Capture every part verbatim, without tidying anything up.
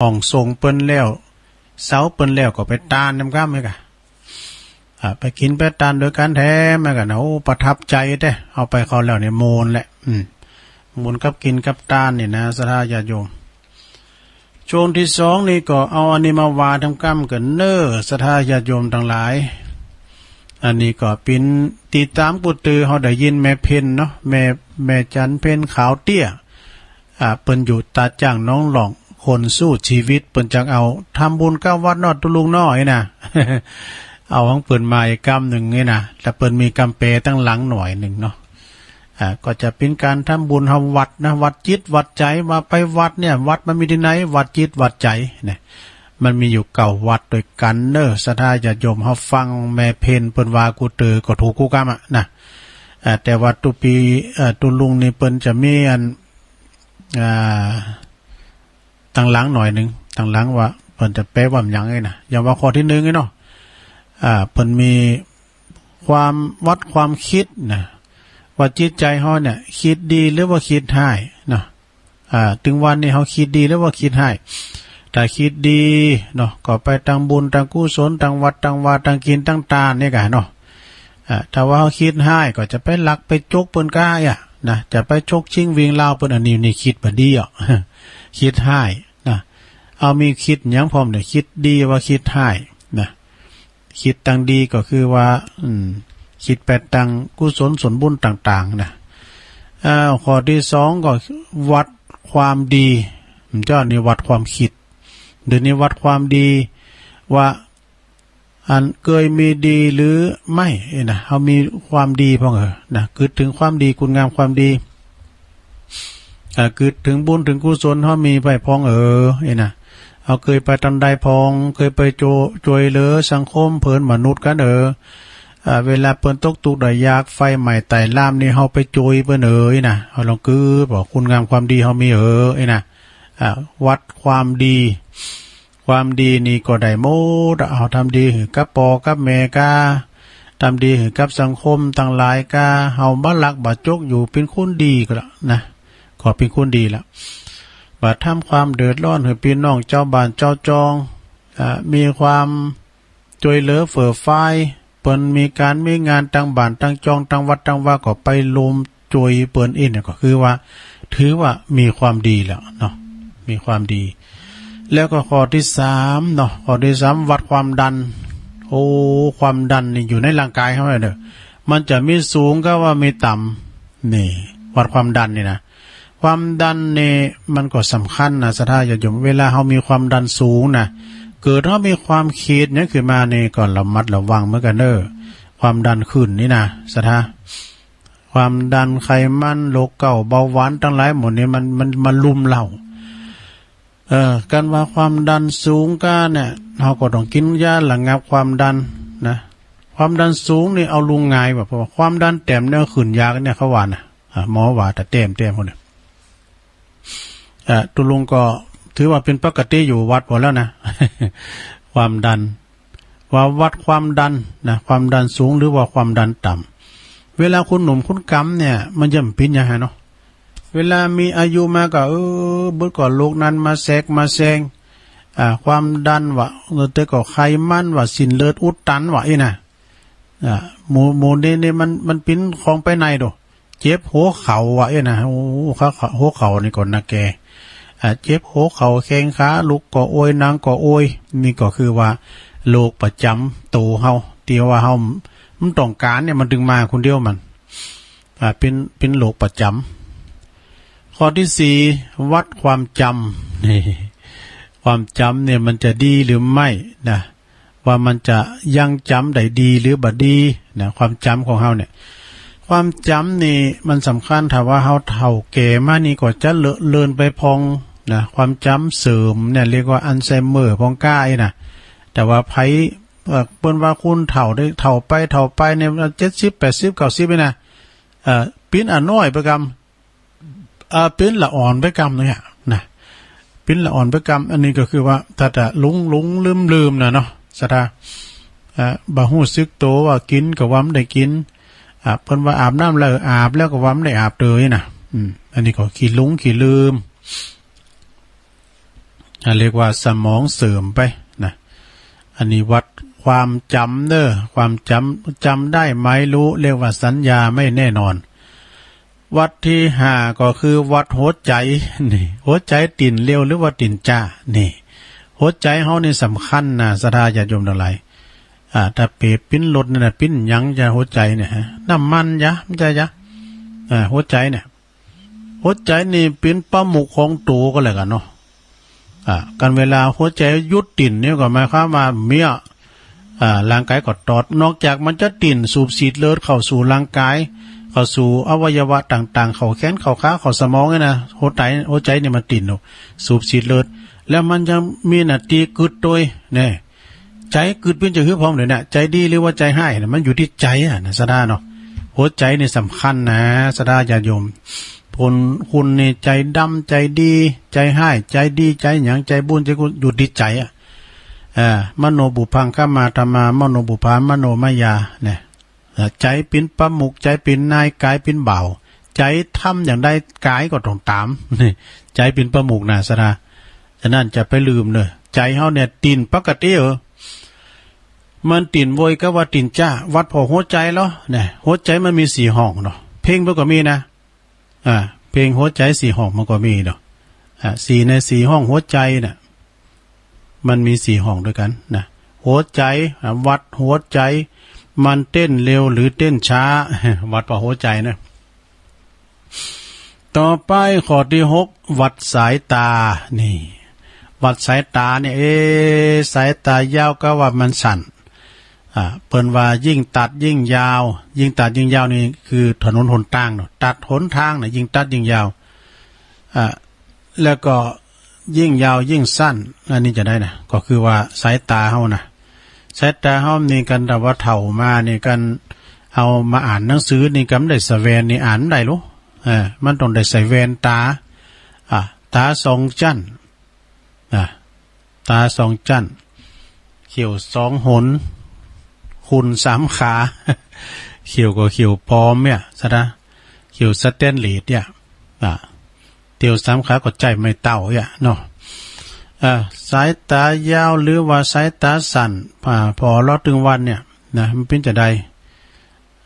ห้องส่งเปิ้นแล้ว เซาเปิ้นแล้วก็ไปตานนำกำอีกอะ อ่า ไปกิ๋นไปตานโดยกั๋นแถมกะนะ โอ้ ประทับใจ๋แต๊ เฮาไปเข้าแล้วนี่ม่วนแหละ อืม ม่วนกับกิ๋นกับตานนี่นะ ศรัทธาญาติโยม ช่วงตี้สองนี่ก็เอาอันนี้มาว่าตำกำกั๋นเน่อ ศรัทธาญาติโยมตังหลาย อันนี้ก็เป๋น ติดต๋ามกู้เติ่เฮาได้ยินแม่เพ็ญเนาะ แม่ แม่จันเพ็ญขาวเตี้ย อ่า เปิ้นอยู่ตาจ้างหนองหล่อง คนสู้ชีวิต เปิ้นจักเอา ทำบุญกับวัดเนาะตุ๊ลุงเนาะ นี่นะ เอาของเปิ้นมาอีกกำนึ่งนี่นะ แต่เปิ้นมีกำแปลตังหลังหน่อยนึ่งเนาะ อ่า ก็จะเป๋นก๋านทำบุญเฮาวัดนะ วัดจิตวัดใจ๋ ว่าไปวัดเนี่ย วัดมันมีตี้ไหน วัดจิตวัดใจ๋เนี่ย มันมีอยู่เก้าวัดด้วยกั๋นเน่อ ศรัทธาญาติโยม เฮาฟังแม่เพ็ญเปิ้นว่ากู้เติ่ก็ถูกกู้กำอะนะ อ่า แต่ว่าตุ๊ปี เอ่อ ตุ๊ลุงนี่เปิ้นจะมีอัน อ่า ตังหลังหน่อยนึ่ง ตังหลังว่าเปิ้นจะแปลว่าหยังไงนะ อย่างว่าข้อตี้นึ่งไงเนาะ อ่า เปิ้นมีความวัดความคิดนะ ว่าจิตใจ๋เฮาเนี่ย คิดดีหรือว่าคิดฮ้ายเนาะ อ่า ตึงวันนี้เฮาคิดดีหรือว่าคิดฮ้าย ถ้าคิดดีเนาะ ก็ไปตังบุญตังกุศล ตังวัดตังวา ตังกิ๋นตังตานนี่กะเนาะ อ่า ถ้าว่าเฮาคิดฮ้ายก็จะไปลักไปจกเปิ้นก้าอ่ะนะ จะไปฉกชิงวิ่งราวเปิ้น อันนี้นี่คิดบ่ดีอ่ะ คิดฮ้ายนะ เอามีคิดหยังพร้อมเนี่ย คิดดีว่าคิดฮ้ายนะ คิดตังดีก็คือว่า อืม คิดไปตังกุศลส่วนบุญต่างๆ นะ อ้าว ข้อตี้สองก็วัดความดี เจ้านี่วัดความคิด เดี๋ยวนี้วัดความดีว่า อันเกยมีดีหรือไม่ เอ้ยนะ เฮามีความดีพ่องเออ นะ กึ๊ดเถิงความดี คุณงามความดี อ่า กึ๊ดเถิงบุญเถิงกุศล เฮามีไปพ่องเออ เอ้ยนะ เฮาเกยไปตังใดพ่อง เกยไปโจ จ้วยเหลือสังคมเผินมนุษย์กั๋นเออ อ่า เวลาเปิ้นตกตุ๊กข์ได้ยาก ไฟไหม้ไต้ลามนี่ เฮาไปจ้วยเปิ้นเออ เอ้ยนะ เฮาลองกึ๊ดว่าคุณงามความดีเฮามีเออ เอ้ยนะ อ่า วัดความดี ความดีนี่ก็ได้หมดอะ เฮาทำดีหื้อกับป้อกับแม่ก้า ทำดีหื้อกับสังคมตังหลายก้า เฮาบ่ลักบ่จกอยู่ เป๋นคนดีก็ละนะ ก็เป๋นคนดีละ บ่ทำความเดือดร้อนหื้อปี้น้องจาวบ้านจาวจอง อ่า มีความ จ้วยเหลือเฟื่อฟาย เปิ้นมีก๋านมีงานตังบ้านตังจองตังวัดตังวาก็ไปร่วมจ้วยเปิ้น อี้เนี่ยก็คือว่า ถือว่ามีความดีแล้วเนาะ มีความดี แล้วก็ข้อตี้สามเนาะ ข้อตี้สามวัดความดัน โอ้ ความดันนี่อยู่ในร่างกายเฮาเนี่ยเด้อ มันจะมีสูงกับว่ามีต่ำ นี่ วัดความดันนี่นะ ความดันนี่มันก็สำคัญนะ ศรัทธาญาติโยม เวลาเฮามีความดันสูงนะ เกิดเฮามีความคิดหยังขึ้นมานี่ก็ระมัดระวังเหมือนกั๋นเน่อ ความดันขึ้นนี่นะ ศรัทธา ความดันไขมัน โรคเก๋า เบาหวานตังหลายหมดนี่มัน มัน มันลุมเร้า เออ กั๋นว่าความดันสูงก้าเนี่ย เฮาก็ต้องกิ๋นยาระงับความดันนะ ความดันสูงนี่เอาลงง่ายว่ะ เพราะว่าความดันแต้มเนี่ยขึ้นยากเนี่ยเขาว่านะ อ่ะ หมอว่าแต่แต้ม แต้มพวกเนี่ย อ่ะ ตุ๊ลุงก็ถือว่าเป๋นปกติอยู่วัดพอแล้วนะ ความดัน ว่าวัดความดันนะ ความดันสูงหรือว่าความดันต่ำ เวลาคุณหนุ่มคุณกำเนี่ย มันจะเป๋นหยังไงเนาะ เวลามีอายุมาก็ เออ เปิ้นก็โรคนั้นมาแทรกมาแซง อ่า ความดันว่ะ เออ แต่ก็ไขมันว่ะ เส้นเลือดอุดตันว่ะ อี้นะ อ่า หมู่ หมู่นี้นี่มัน มันเป๋นของภายในโด เจ็บหัวเข่าว่ะ อี้นะ โอ้ หัวเข่า หัวเข่านี่ก็นักแก่ อ่า เจ็บหัวเข่า แข้งขา ลุกก็โอย นั่งก็โอย นี่ก็คือว่าโรคประจ๋ำตั๋วเฮา ตี้ว่าเฮา มันต้องก๋านเนี่ย มันตึงมาคนเดียวมัน อ่า เป๋น เป๋นโรคประจ๋ำ ข้อตี้สี่ วัดความจ๋ำ นี่ ความจ๋ำเนี่ยมันจะดีหรือไม่นะ ว่ามันจะยังจ๋ำได้ดีหรือบ่ดีนะ ความจ๋ำของเฮาเนี่ย ความจ๋ำนี่มันสำคัญ ถ้าว่าเฮาเฒ่าแก่มานี่ก็จะเลอะเลือนไปพ่องนะ ความจ๋ำเสื่อมเนี่ยเรียกว่าอัลไซเมอร์พ่องก้าอี้นะ แต่ว่าไผ เอ่อ เปิ้นว่าคนเฒ่าได้ เฒ่าไป เฒ่าไปเนี่ย เจ็ดสิบ แปดสิบ เก้าสิบ นี่นะ เอ่อ เป๋นอะน้อยไปกำ เอ่อ เป๋นละอ่อนไปกำเนี่ยนะ เป๋นละอ่อนไปกำ อันนี้ก็คือว่าถ้าจะหลงหลงลืมลืมนะเนาะ ศรัทธา เอ่อ บ่ฮู้สึกตั๋วว่ากิ๋นก็ว่าบ่ได้กิ๋น อ่า เปิ้นว่าอาบน้ำแล้วอาบ แล้วก็ว่าบ่ได้อาบเลยนะ อืม อันนี้ก็ขี้หลงขี้ลืม เรียกว่าสมองเสื่อมไปนะ อันนี้วัดความจำเด้อ ความจำ จำได้ไหมรู้ เรียกว่าสัญญาไม่แน่นอน วัดที่ห้าก็คือวัดหัวใจ นี่ หัวใจเต้นเร็วหรือว่าเต้นจ๊า นี่ หัวใจเฮานี่สำคัญนะ ศรัทธาญาติโยมทั้งหลาย อ่า ถ้าเป๋ปิ้นรถนี่นะ ปิ้นหยังจะหัวใจเนี่ยฮะ น้ำมันยะ ไม่ใช่ยะ อ่า หัวใจเนี่ย หัวใจนี่เป็นประมุขของตัวก็แล้วกันเนาะ อ่า กันเวลาหัวใจหยุดเต้นเนี่ยก็หมายความว่าเมีย อ่า ร่างกายก็ตอด นอกจากมันจะเต้นสูบฉีดเลือดเข้าสู่ร่างกาย เข้าสู่อวัยวะต่างๆ เข้าแขน เข้าขา เข้าสมองเนี่ยนะ หัวใจ หัวใจเนี่ยมันเต้นเนาะ สูบฉีดเลือด แล้วมันยังมีหน้าที่กึดด้วยเนี่ย ใจกึดเป๋นจะหื้อพร้อมเลยเนี่ย ใจดีหรือว่าใจฮ้ายเนี่ย มันอยู่ที่ใจอะนะ ศรัทธาเนาะ หัวใจนี่สำคัญนะ ศรัทธาญาติโยม คน คนนี่ใจดำ ใจดี ใจฮ้าย ใจดี ใจหยัง ใจบุญ ใจกุศล อยู่ที่ใจอะ เอ่อ มโนปุพพังคมาธัมมา มโนปุพพา มโนมยา เนี่ย เอ่อ ใจเป็นประมุข ใจเป็นนาย กายเป็นบ่าว ใจทำอย่างใด กายก็ต้องตาม ใจเป็นประมุขนะ ศรัทธา ฉะนั้นจะไปลืมเนอะ ใจเฮาเนี่ยเต้นปกติเออ มันเต้นโวยก็ว่าเต้นจ๊า วัดผ่อหัวใจเหรอ เนี่ย หัวใจมันมีสี่ห้องเนาะ เพลงมันก็มีนะ อ่า เพลงหัวใจสี่ห้องมันก็มีเนาะ อ่า สี่ในสี่ห้องหัวใจน่ะ มันมีสี่ห้องด้วยกันนะ หัวใจ อ่า วัดหัวใจ มันเต้นเร็วหรือเต้นช้า วัดผ่อหัวใจนะ ต่อไปข้อที่หก วัดสายตา นี่ วัดสายตาเนี่ย เอ๊ะ สายตายาวก็ว่ามันสั้น อ่า เปิ้นว่ายิ่งตัดยิ่งยาว ยิ่งตัดยิ่งยาวนี่คือถนนหนทางเนาะ ตัดหนทางน่ะ ยิ่งตัดยิ่งยาว อ่า แล้วก็ยิ่งยาวยิ่งสั้น อันนี้จะได้นะ ก็คือว่าสายตาเฮานะ สายตาเฮานี่กัน ถ้าว่าเฒ่ามานี่กัน เอามาอ่านหนังสือนี่ก็บ่ได้ใส่แว่นนี่อ่านบ่ได้หรือ เออ มันต้องได้ใส่แว่นตา อ่า ตาสองชั้น อ่า ตาสองชั้น เขี้ยวสองหน คุณสามขา เขี้ยวก็เขี้ยวปลอมเนี่ย ศรัทธา เขี้ยวสแตนเลสเนี่ย อ่า เขี้ยวสามขาก็ใจ้ไม้เต้าเนี่ยเนาะ อ่า สายตายาวหรือว่าสายตาสั้น อ่า ผ่อเลาะตึงวันเนี่ยนะ มันเป๋นจะใด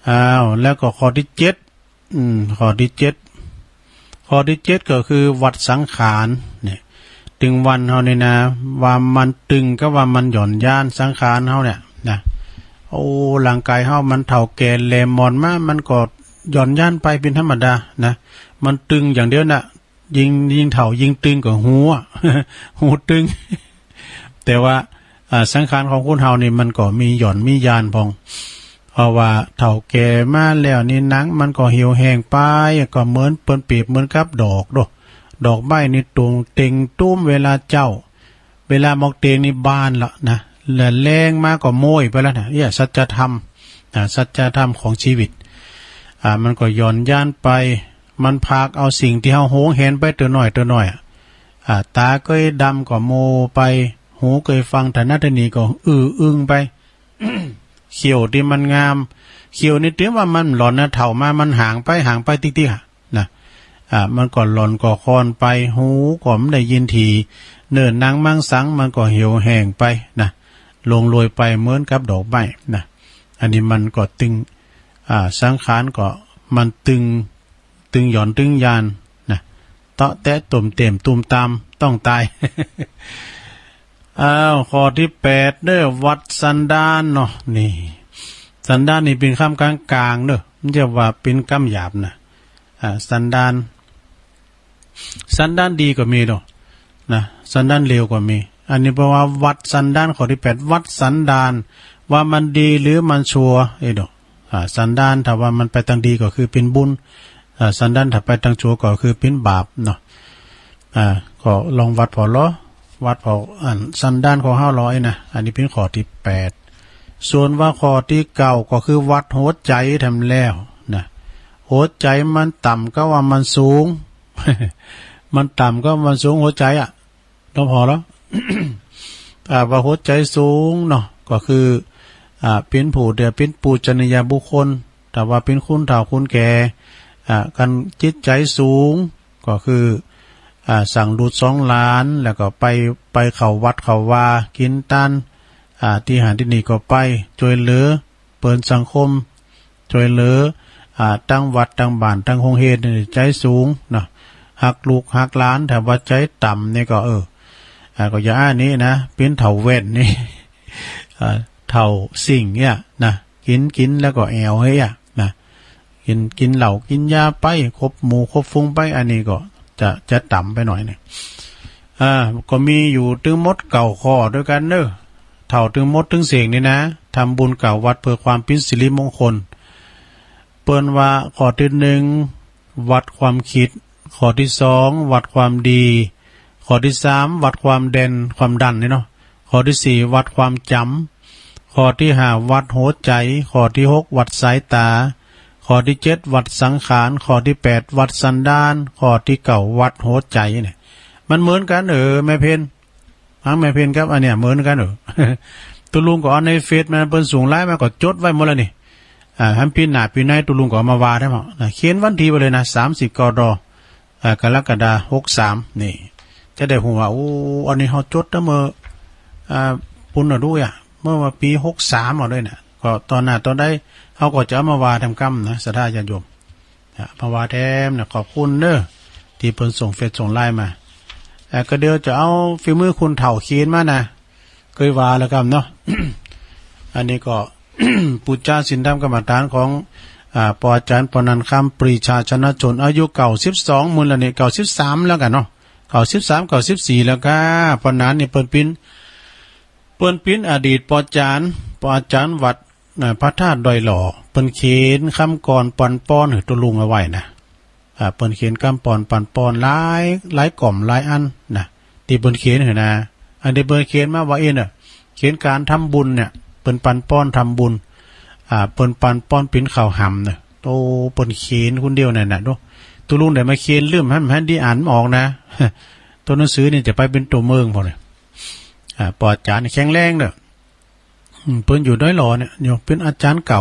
อ้าว แล้วก็ข้อที่เจ็ด อืม ข้อที่เจ็ด ข้อที่เจ็ดก็คือวัดสังขารเนี่ย ตึงวันเฮานี่นะ ว่ามันตึงกับว่ามันหย่อนยาน สังขารเฮาเนี่ยนะ โอ้ ร่างกายเฮามันเฒ่าแก่แหล่หมอนมา มันก็หย่อนยานไปเป๋นธรรมดานะ มันตึงอย่างเดียวน่ะ ยิ่ง ยิ่งเฒ่ายิ่งตึงก็หูอะ หูตึง แต่ว่า อ่า สังขารของคนเฮานี่มันก็มีหย่อนมียานพ่อง เพราะว่าเฒ่าแก่มาแล้วนี่หนังมันก็เหี่ยวแห้งไป ก็เหมือนเปิ้นเปรียบเหมือนกับดอกโด ดอกไม้นี่ตุ่มเต่งตุ้มเวลาเจ๊า เวลาหมอกเต่งนี่บานละนะ แล้วแล้งมาก็โม้ยไปแล้วนะ เนี่ยสัจธรรม อ่า สัจธรรมของชีวิต อ่า มันก็หย่อนยานไป มันพรากเอาสิ่งตี้เฮาหวงแหนไปเตื้อน้อยเตื้อน้อยอะ อ่า ตาเกยดำก็โม้ไป หูเกยฟังถนัดนี่ก็อื้ออึงไป เขี้ยวตี้มันงาม เขี้ยวนี่เตียมว่ามันหล่อนนะ เฒ่ามามันห่างไป ห่างไปติ๊กๆ อะนะ อ่า มันก็หล่อนก็คลอนไป หูก็บ่ได้ยินถี่ เนื้อหนังมังสังมันก็เหี่ยวแห้งไปนะ ร่วงโรยไปเหมือนกับดอกไม้นะ อันนี้มันก็ตึง อ่า สังขารก็มันตึง ตึงหย่อนตึงยานนะ เตาะแตะตุ่มเต่มตุ่มตามต้องตาย อ้าว ข้อที่แปดเด้อ วัดสันดานเนาะ นี่ สันดานนี่เป๋นกำกลางๆ เด้อ บ่ใจ้ว่าเป๋นกำหยาบนะ อ่า สันดาน สันดานดีก็มีเนาะ นะ สันดานเลวก็มี อันนี้เพราะว่าวัดสันดาน ข้อที่แปด วัดสันดาน ว่ามันดีหรือมันชั่ว เอ้ยเนาะ อ่า สันดานถ้าว่ามันไปตางดีก็คือเป๋นบุญ อ่า สันดานถ้าไปตางชั่วก็คือเป๋นบาปเนาะ อ่า ก็ลองวัดผ่อเลาะ วัดผ่ออันสันดานของเฮาเลาะนะ อันนี้เป๋นข้อที่แปด ส่วนว่าข้อที่เก้าก็คือวัดหัวใจ๋แถมแล้วนะ หัวใจ๋มันต่ำก็ว่ามันสูง มันต่ำก็มันสูงหัวใจ๋อะ เนาะ ผ่อเลาะ อ่า ว่าหัวใจ๋สูงเนาะ ก็คือ อ่า เป๋นผู้เดียว เป๋นปูชนียบุคคล ถ้าว่าเป๋นคนเฒ่าคนแก่ อ่า กันจิตใจ๋สูง ก็คือ อ่า สั่งลูดสองล้าน แล้วก็ไป ไปเข้าวัดเข้าวา กินตาน อ่า ตี้หั้นตี้นี่ก็ไป ช่วยเหลือเปิ้นสังคม ช่วยเหลือ อ่า ตังวัดตังบ้านตังโฮงเฮียนนี่ ใจ๋สูงเนาะ ฮักลูกฮักหลาน ถ้าว่าใจ๋ต่ำนี่ก็ เออ อ่า ก็อย่าอ้านี้นะ ปิ้นเฒ่าแว่นนี่ อ่า เฒ่าสิ่งเนี่ยนะ กิน กินแล้วก็แอ่วเฮ้ยอะนะ กิน กินเหล้ากินยาไป คบหมู่คบฝูงไป อันนี้ก็จะ จะต่ำไปหน่อยเนี่ย อ่า ก็มีอยู่ตึงหมดเก้าข้อด้วยกันเนอะ เฒ่าตึงหมดตึงเสียงนี่นะ ทำบุญเก้าวัดเพื่อความเป็นสิริมงคล เปิ้นว่าข้อที่หนึ่ง วัดความคิด ข้อที่สอง วัดความดี ข้อที่สาม วัดความเด่น ความดันนี่เนาะ ข้อที่สี่ วัดความจ๋ำ ข้อที่ห้า วัดหัวใจ ข้อที่หก วัดสายตา ข้อที่เจ็ด วัดสังขาร ข้อที่แปด วัดสันดาน ข้อที่เก้า วัดหัวใจเนี่ย มันเหมือนกัน เออ แม่เพน ฮังแม่เพนครับ อันเนี้ยเหมือนกัน เออ ตุ๊ลุงก็เอาในเฟซมา เปิ้นส่งไลน์มาก็จดไว้หมดแล้วนี่ อ่า หั้นปีหน้าปีในตุ๊ลุงก็เอามาว่าได้หมดนะ เขียนวันที่ไว้เลยนะ สามสิบ กด อ่า กรกฎาคม หกสาม นี่ จะได้ฮู้ว่า โอ้ อันนี้เฮาจดตั้งเมื่อ อ่า ปุ้นน่ะดูอ่ะ เมื่อว่าปี หกสาม เอาด้วยน่ะ ก็ตอนหน้าตอนใดเฮาก็จะเอามาว่าแถมกำนะ ศรัทธาญาติโยม อ่ะ มาว่าแถมนะ ขอบคุณเด้อ ตี้เปิ้นส่งเฟซส่งไลน์มา อ่า ก็เดี๋ยวจะเอาฝีมือคุณเฒ่าเขียนมานะ เกยว่าแล้วกำเนาะ อันนี้ก็ ปูจาศีลธรรมกรรมฐานของ อ่า ปออาจ๋ารย์ปอนันท์ คำปรีชาชนะชน อายุ เก้าสิบสอง มื้อละนี่ เก้าสิบสาม แล้วกันเนาะ เก้าสิบสาม เก้าสิบสี่ แล้วกา ปอนันท์นี่เปิ้นปิ้น เปิ้นปิ้นอดีตปออาจ๋ารย์ ปออาจ๋ารย์วัด อ่า พระธาตุดอยหล่อ เปิ้นเขียนกำกรอนปันปอนหื้อตุ๊ลุงเอาไว้นะ อ่า เปิ้นเขียนกำกรอนปันปอนหลาย หลายกล่อมหลายอันนะ ตี้เปิ้นเขียนหื้อนะ อันตี้เปิ้นเขียนมาว่าเอ็นน่ะ เขียนการทำบุญเนี่ย เปิ้นปันปอนทำบุญ อ่า เปิ้นปันปอนปิ้นข้าวหำเนี่ย โอ้ เปิ้นเขียนคนเดียวนั่นน่ะ ดู ตุ๊ลุงได้มาเขียนลืม หั้น หั้นตี้อ่านบ่ออกนะ ตัวหนังสือนี่จะไปเป็นตัวเมืองพอเลย อ่า ปออาจ๋ารย์แข็งแรงเด้อ อืม เปิ้นอยู่ดอยหล่อเนี่ย อยู่ เปิ้นอาจ๋ารย์เก่า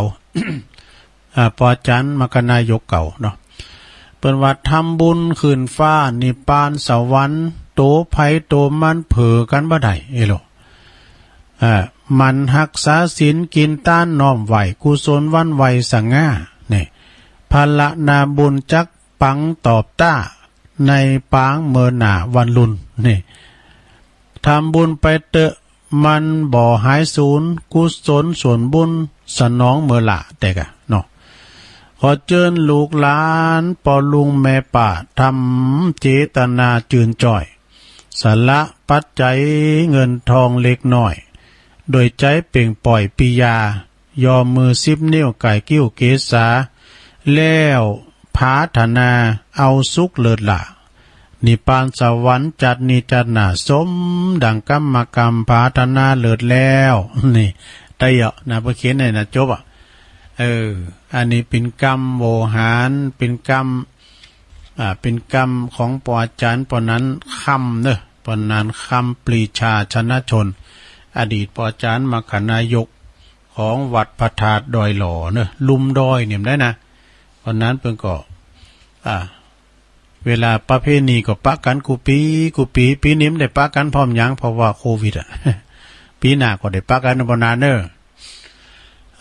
อ่า ปออาจ๋ารย์มคคนายกเก่าเนาะ เปิ้นว่าทำบุญขึ้นฟ้านิพพานสวรรค์ โตไผโตมันเผลอกันบ่ได้ เอโล อ่า หมั่นฮักษาศีลกินตานน้อมไหว้กุศลหวั่นไหวสง่า นี่ ผละนาบุญจักปังตอบต้า ในปางเมินหน้าวันลุน นี่ ทำบุญไปเต๊อะ มันบ่หายสูญ กุศลส่วนบุญสนองเมินหล้า แต่กะเนาะ ขอเจิญลูกหลานป้อลุงแม่ป้า ทำเจตนาจืนจ้อย สละปัจจัยเงินทองเล็กน้อย โดยใจ๋เป่งป่อยปิยา ยอมือสิบนิ้วไก่คิ้วเกศา แล้วผาถนาเอาสุขเลิศหล้า นิพพานสวรรค์จัดนี้จัดหน้า สมดังกรรมกรรมผาถนาเลิศแล้ว นี่ ได้เหรอนะ เปิ้นเขียนในน่ะ จบอ่ะ เออ อันนี้เป๋นกำโวหาร เป๋นกำ อ่า เป๋นกำของปออาจ๋ารย์ปอนันท์คำเนอะ ปอนันท์คำปรีชาชนะชน อดีตปออาจ๋ารย์มคคนายกของวัดพระธาตุดอยหล่อเนอะ ลุ่มดอยเนี่ยได้นะ ปอนันท์เปิ้นก็ อ่า เวลาประเพณีก็ปะกั๋นกู้ปี๋ กู้ปี๋ ปี๋นี้บ่ได้ปะกั๋นพร้อมหยัง เพราะว่าโควิดอ่ะ ปี๋หน้าก็ได้ปะกั๋นปอนันท์เนอะ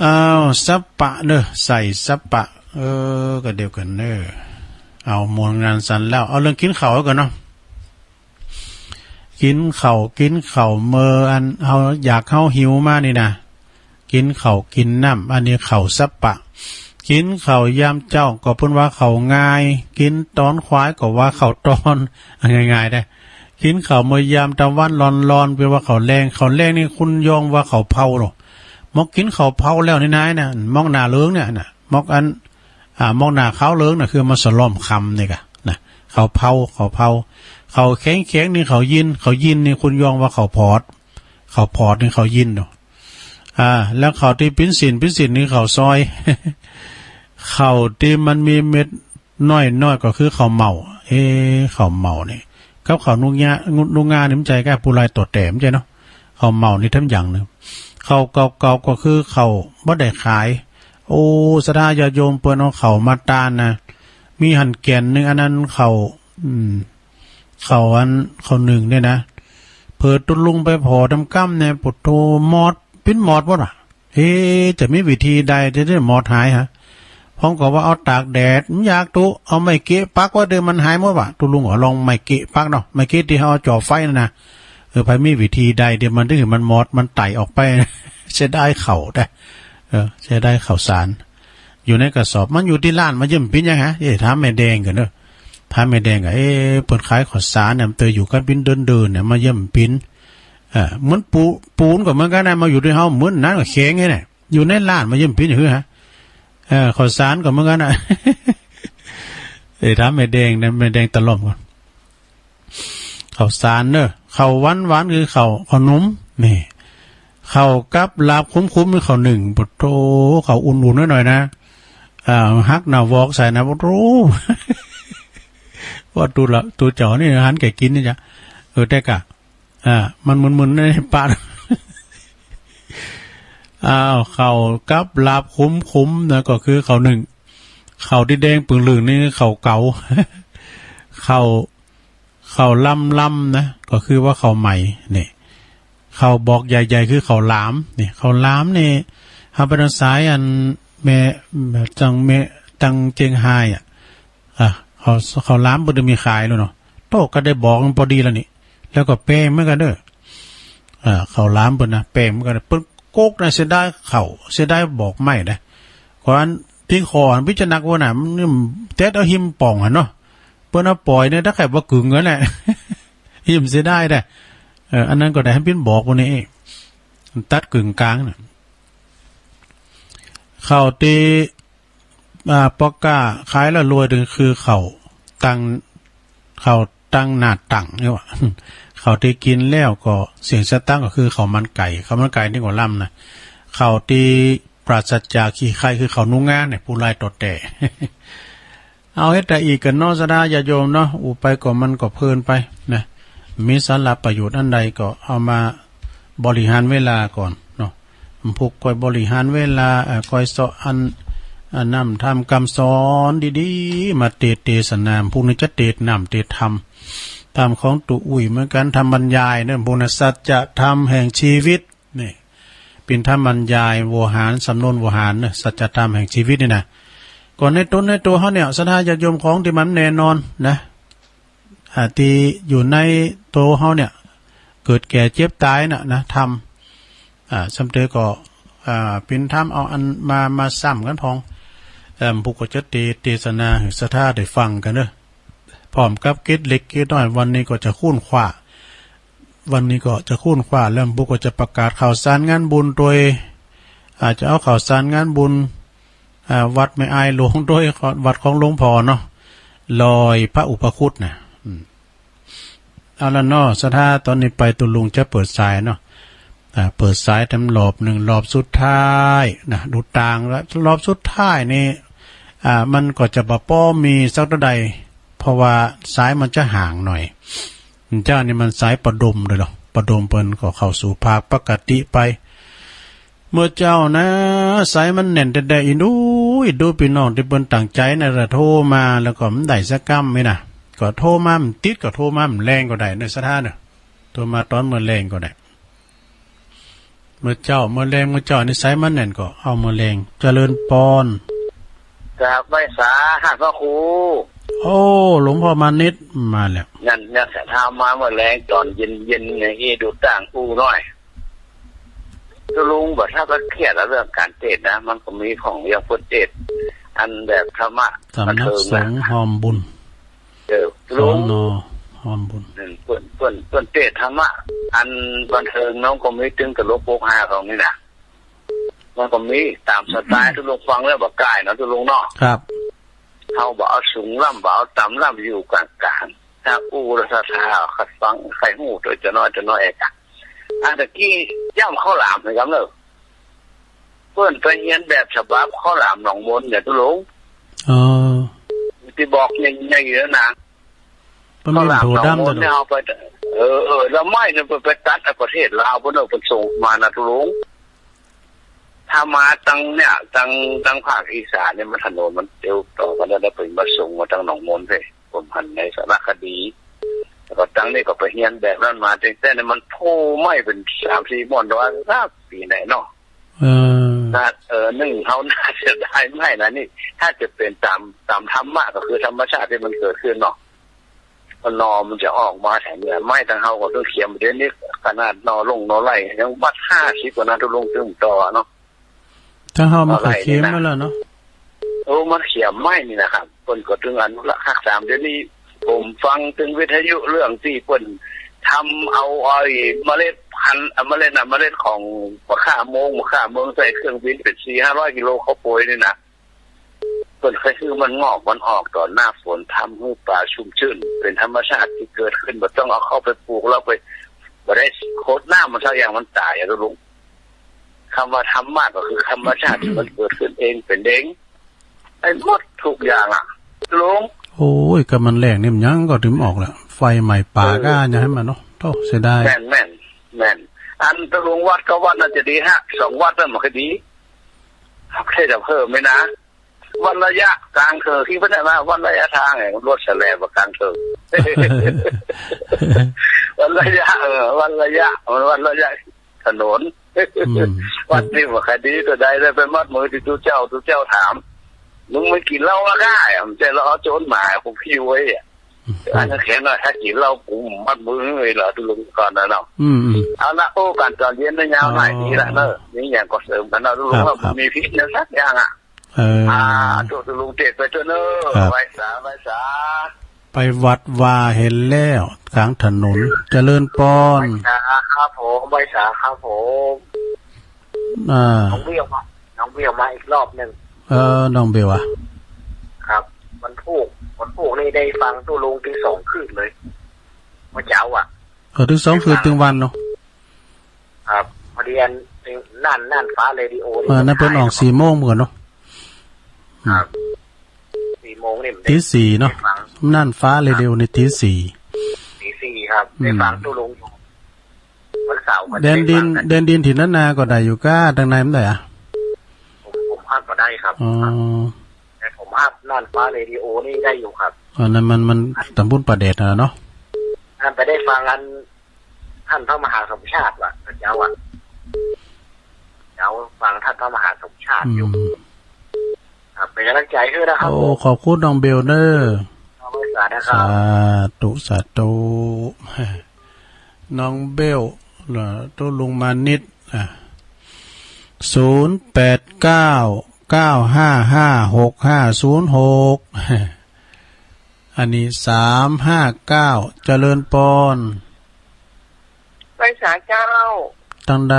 อ้าว สัปปะเนอะ ใส่สัปปะ เออ ก็เดียวกั๋นเนอะ เอาหมดงานสันแล้ว เอาเรื่องกิ๋นข้าวก่อนเนาะ กิ๋นข้าว กิ๋นข้าวเมื่ออันเฮาอยากเฮาหิวมานี่นะ กิ๋นข้าวกิ๋นน้ำ อันนี้ข้าวสัปปะ กิ๋นข้าวยามเจ๊าก็เปิ้นว่าข้าวงาย กิ๋นตอนควายก็ว่าข้าวตอน ง่ายๆ ได้ กิ๋นข้าวเมื่อยามตะวันร้อนๆ เปิ้นว่าข้าวแลง ข้าวแลงนี่คุณยองว่าข้าวเผาเนาะ มอกกิ๋นข้าวเผาแล้วนี่นายนะ มอกหน้าเหลืองเนี่ยนะ มอกอัน อ่า มอกหน้าขาวเหลืองน่ะ คือมาสะล่อมคำนี่กะนะ ข้าวเผา ข้าวเผา ข้าวแข็งๆ นี่ข้าวยิน ข้าวยินนี่คุณยองว่าข้าวผอด ข้าวผอดนี่ข้าวยินเนาะ อ่า แล้วข้าวตี้ปิ้นสิน ปิ้นสินนี่ข้าวซอย ข้าวตี้มันมีเม็ดน้อยๆ ก็คือข้าวเหม้า เอ๊ะ ข้าวเหม้านี่ กับข้าวหนุกงา หนุกงานี่มันใจ้กะ ผู้ลายตั๋วแต้มใจ้เนาะ ข้าวเหม้านี่ทำอย่างหนึ่ง ข้าวเก่าๆ ก็คือข้าวบ่ได้ขาย โอ้ ศรัทธาญาติโยมเปิ้นเอาข้าวมาตานนะ มีหั้นแก่นหนึ่ง อันนั้นข้าว อืม เขาอันเขานึ่งเนี่ยนะ เผลอตุ๊ลุงไปผ่อตำก้ำเนี่ย ปะโถ หมอด ปิ้นหมอดหมดว่ะ เอ๊ะ จะมีวิธีใดที่จะหมอดหายฮะ ผมก็ว่าเอาตากแดด มันอยากตุ๊ เอาไม้เกะปักไว้เดี๋ยวมันหายหมดว่ะ ตุ๊ลุงก็ลองไม้เกะปักเนาะ ไม้เกะที่เขาเอาจ่อไฟนั่นนะ เออ ไผมีวิธีใดเดี๋ยวมันถึงมันหมอด มันไต่ออกไป เสียดายข้าวแต๊ เออ เสียดายข้าวสาร อยู่ในกระสอบ มันอยู่ที่ร้าน มันย่อมปิ้นยังฮะ เอ๊ะ ถามแม่แดงก่อนเนอะ ถามแม่แดงก่อน เอ๊ะ เปิ้นขายข้าวสารเนี่ย มันเตยอยู่กันปิ้นเดินๆเนี่ย มันย่อมปิ้น เออ เหมือนปู ปูนก็เหมือนกันนะ มาอยู่ที่เฮา เหมือนนั้นก็แข็งไงเนี่ย อยู่ในร้าน มันย่อมปิ้นอย่างหื้อฮะ เออ ข้าวสารก็เหมือนกันนะ เอ้ย ถามแม่แดงนะ แม่แดงตะล่อมก่อน ข้าวสารเนอะ ข้าวหวานๆ คือข้าว ข้าวหนม นี่ ข้าวกับลาบขมๆ คือข้าวนึ่ง ปะโถ ข้าวอุ่นๆ หน่อยๆ นะ อ่า หักหน้าวอกใส่นะ ปะโถ ว่าตูละ ตูเจ้านี่หันแก่กินนี่จ้ะ เออ แต่กะ อ่า มันมึนๆ ในปาก อ้าว ข้าวกับลาบขมๆ นะ ก็คือข้าวนึ่ง ข้าวที่แดงปึ่งลึงนี่ข้าวเก๋า ข้าว ข้าวลำๆ นะ ก็คือว่าข้าวใหม่ นี่ ข้าวบอกใหญ่ๆ คือข้าวหลาม นี่ ข้าวหลามนี่ เอาไปทางสายอันแม่ จังแม่ จังเจียงไฮ้อะ อ่ะ ข้าว ข้าวหลามเปิ้นจะมีขายแล้วเนาะ โต๊ะก็ได้บอกมันพอดีแล้วนี่ แล้วก็แป้งเหมือนกันเด้อ อ่า ข้าวหลามเปิ้นนะ แป้งเหมือนกัน เปิ้นโกกนะ เสียดายข้าว เสียดายบอกไม่นะ ก่อนที่ขออันพิจารณาว่าน่ะ มันเต็ดเอาหิมป่องหั้นเนาะ เปิ้นเอาปล่อยเนี่ย ถ้าใครว่ากึ่งกันแหละ หิมเสียดายนะ เออ อันนั้นก็ได้ให้ปิ้นบอกพวกนี้ ตัดกึ่งกลางน่ะ ข้าวที่ อ่า ปอกกล้าขายแล้วรวยถึงคือข้าวตัง ข้าวตังหน้าตังเนี่ยว่ะ ข้าวที่กินแล้วก็เสียงสตังค์ก็คือข้าวมันไก่ ข้าวมันไก่นี่ก็ล้ำนะ ข้าวที่ปราศจากขี้ไคร้คือข้าวหนูงานเนี่ย ผู้ไล่ต่อแต่ เอาเฮ็ดแต่อีกกันเนาะ ศรัทธาญาติโยมเนาะ อู้ไปก็มันก็เพลินไปนะ มีสาระประโยชน์อันใดก็เอามาบริหารเวลาก่อนเนาะ พวกคอยบริหารเวลา เอ่อ คอยเซาะอัน อ่า นำธรรมคำสอนดีๆ มาเตสน์เตสนา พวกนี้จะเตสน์นำเตสน์ธรรม ธรรมของตุ๊อุ้ยเหมือนกัน ธรรมบรรยายเนี่ย พวกนั้นสัจธรรมแห่งชีวิต นี่ เป็นธรรมบรรยายโวหาร สำนวนโวหารนะ สัจธรรมแห่งชีวิตนี่นะ ก่อนในตนในตัวเขาเนี่ย ศรัทธาญาติโยมของที่มันแน่นอนนะ อ่า ที่อยู่ในตัวเขาเนี่ย เกิดแก่เจ็บตายน่ะนะ ธรรม อ่า สำเร็จก็ อ่า เป็นธรรมเอาอันมา มาซ้ำกันพอง เอิ่ม ผู้ก็จะเตสน์เตสนาให้ศรัทธาได้ฟังกันเนอะ พร้อมกับกิจเล็กกิจน้อย วันนี้ก็จะค้นคว้า วันนี้ก็จะค้นคว้า แล้วบุก็จะประกาศข่าวสารงานบุญโดย อาจจะเอาข่าวสารงานบุญ อ่า วัดแม่อายหลวงโดย วัดของหลวงพ่อเนาะ รอยพระอุปคุตนะ อืม เอาละเนาะ ศรัทธา ตอนนี้ไปตุ๊ลุงจะเปิดสายเนาะ อ่า เปิดสายทำรอบหนึ่ง รอบสุดท้ายนะ ดูตางแล้ว รอบสุดท้ายนี่ อ่า มันก็จะบ่ป้อมีสักเท่าใด เพราะว่าสายมันจะห่างหน่อย เจ้านี่มันสายประดมเลยเหรอ ประดมเปิ้นก็เข้าสู่ภาคปกติไป เมื่อเจ้านะ สายมันแน่นแต่ได้อินดู อินดูพี่น้องที่เปิ้นตั้งใจนะ ละโทรมาแล้วก็มันได้สักกำไหมนะ ก็โทรมามันติด ก็โทรมามันแรงก็ได้เนอะ ศรัทธาเนอะ โทรมาตอนเมื่อแรงก็ได้ เมื่อเจ้า เมื่อแรง เมื่อเจ้านี่สายมันแน่นก็เอาเมื่อแรง เจริญปอน กราบไหว้สาหัสพระครู โอ้ หลวงพ่อมานิดมาแล้ว นั่นเนี่ย ถ้ามาเมื่อแรงตอนเย็นๆ เนี่ย อีดูต่างอู้หน่อย ตุ๊ลุงบอกถ้าก็เครียดแล้วเรื่องการเทศน์นะ มันก็มีของอย่างพุทธเทศน์ อันแบบธรรมะ สำนักสงฆ์หอมบุญ เออ สน.หอมบุญ อืม เปิ้น เปิ้น เปิ้นเทศน์ธรรมะ อันบันเทิงน้องก็มีตึงกับหลวงปู่ห้าของนี่นะ มันก็มีตามสไตล์ตุ๊ลุงฟังแล้วบ่กายเนาะตุ๊ลุงเนาะ ครับ เฮาบ่เอาสูงล้ำ บ่เอาต่ำล้ำ อยู่กลางๆ ถ้าอู้แล้วศรัทธา ใครฟัง ใครฮู้ โดยจะน้อยจะน้อยเองอะ อันตะกี้ย่ำข้าวหลามนะครับเนอะ เปิ้นไปเรียนแบบฉบับข้าวหลามหนองมนเนี่ยตุ๊ลุง อ๋อ ที่บอกใหญ่ๆ แล้วนะ เปิ้นมีโถดำ ข้าวหลามหนองมนเนี่ย เอาไป เออ เออ แล้วไม้เนี่ยเปิ้นไปตัดเอาประเทศลาว เปิ้นเอาไปส่งมานะตุ๊ลุง ถ้ามาตังเนี่ย ตัง ตังภาคอีสานเนี่ย มันถนนมันเตียวต่อกันแล้ว แล้วเปิ้นมาส่งมาตังหนองมนเพ่ ผมหันในสารคดี แล้วก็ตั้งนี่ก็ไปเฮียนแบบนั้นมาตั้งแต่นั้นมันโผล่ไหม้เป็นสามสี่ม้วนตัวครับปีไหนเนาะ เออ น่า เออ หนึ่งเขาน่าเสียดายไหม้นะนี่ ถ้าจะเป็นตาม ตามธรรมะก็คือธรรมชาติที่มันเกิดขึ้นเนาะ พอหน่อมันจะออกมาแถมเนี่ย ไหม้ทางเฮาก็ต้องเขียม เดี๋ยวนี้ขนาดหน่อลงหน่อไร่ยังวัดห้าสิบกว่านะ ทุกลงตึงต่อเนาะ ทางเฮามันเคยเขียมมาแล้วเนาะ โอ้ มันเขียมไหม้นี่นะครับ เปิ้นก็ถึงอนุรักษ์ฮักษา เดี๋ยวนี้ผมฟังถึงวิทยุเรื่องที่เปิ้นทำเอาไอ้เมล็ดพันธุ์ เอ่อ เมล็ดน่ะ เมล็ดของมะข่าโมง มะข่าเมืองใส่เครื่องบินเป็นสี่ห้าร้อยกิโลเขาโปรยนี่นะ เปิ้นเคยคือมันงอกมันออกตอนหน้าฝน ทำให้ป่าชุ่มชื่น เป็นธรรมชาติที่เกิดขึ้น บ่ต้องเอาเข้าไปปลูกแล้วไป บ่ได้โคตรน้ำมันสักอย่าง มันตายอะลุง คำว่าธรรมะก็คือธรรมชาติที่มันเกิดขึ้นเองเป็นเอง ไอ้หมดทุกอย่างอะลุง โอ้ย ก็มันแรงนี่มันยังก็ถึงออกแหละ ไฟไหม้ป่าก็อย่าให้มันเนาะ โธ่ เสียดาย แม่น แม่น แม่น อันตะลุงวัดก็วัดน่าจะดีฮะ สองวัดน่ะมันก็ดี ครับ แค่จะเพิ่มไหมนะ วัดระยะกลางเถิงที่เพิ่นว่าวัดระยะทางไง รถแสลบกลางเถิง วัดระยะ เออ วัดระยะ มันวัดระยะถนน อืม วัดนี่บ่ค่อยดีตัวใดเลย ไปมัดมือที่ตู้เจ้า ตู้เจ้าถาม มึงไม่กินเหล้ามาได้อะ มันจะเราเอาโจรหมาผมพิวไว้อะ อันนั้นแค่น้อย ถ้ากินเหล้ากูมัดมือเลยเหรอ ตุลุงก่อนนะเนาะ อืม อืม เอาละ โอ้ กันตอนเย็นนะ ยาวหน่อย อ๋อ ดีละเนอะ นี่อย่างก็เสริมกันเนาะ ตุลุง ครับ ว่า ครับ มีพิษนะสักอย่างอ่ะ เออ อ่า ตัวตุลุงเตะไปตัวเนอะ ครับ ไหว้สา ไหว้สา ไปวัดว่าเห็นแล้วกลางถนน เจริญปอน ไหว้สาครับผม ไหว้สาครับผม อ่า น้องเบลมา น้องเบลมาอีกรอบหนึ่ง เออ น้องเบลอะ ครับ วันพุธ วันพุธนี่ได้ฟังตู้ลุงถึงสองคืนเลย เมื่อเช้าอ่ะ เออ ถึงสองคืน ได้ฟัง ถึงวันเนาะ ครับ พอดีอัน น่าน น่านฟ้าเรดิโอนี่ เออ นั่นเปิ้นออกสี่โมงเหมือนกันเนาะ ครับ สี่โมงนี่มันได้ ตีสี่เนาะ ได้ฟัง น่านฟ้าเรดิโอนี่ตีสี่ ตีสี่ครับ อืม ได้ฟังตู้ลุงอยู่ วันเสาร์ก็ แดนดิน ได้ฟังนะ แดนดินถิ่นล้านนาก็ได้อยู่ก้า ทางในมันได้อะ ผม ผมฮับก็ได้ครับ อ๋อ แต่ผมฮับน่านฟ้าเรดิโอนี่ได้อยู่ครับ อันนั้นมัน มันตำบลป่าแดดนะเนาะ อันไปได้ฟังอัน ท่านพระมหาสมชาติว่ะ เจ้าอ่ะ เจ้าฟังท่านพระมหาสมชาติอยู่ อืม ครับ เป็นกำลังใจให้นะครับ โอ้ ผม ขอบคุณน้องเบลเนอะ ขอบคุณสาธุนะครับ สาธุ สาธุ น้องเบล เอ่อ ตู้ลุงมานิด อ่ะ ศูนย์แปดเก้า เก้าห้าห้า หกห้าศูนย์หก อันนี้ สามห้าเก้า เจริญปอน ไหว้สาเจ้า ตังใด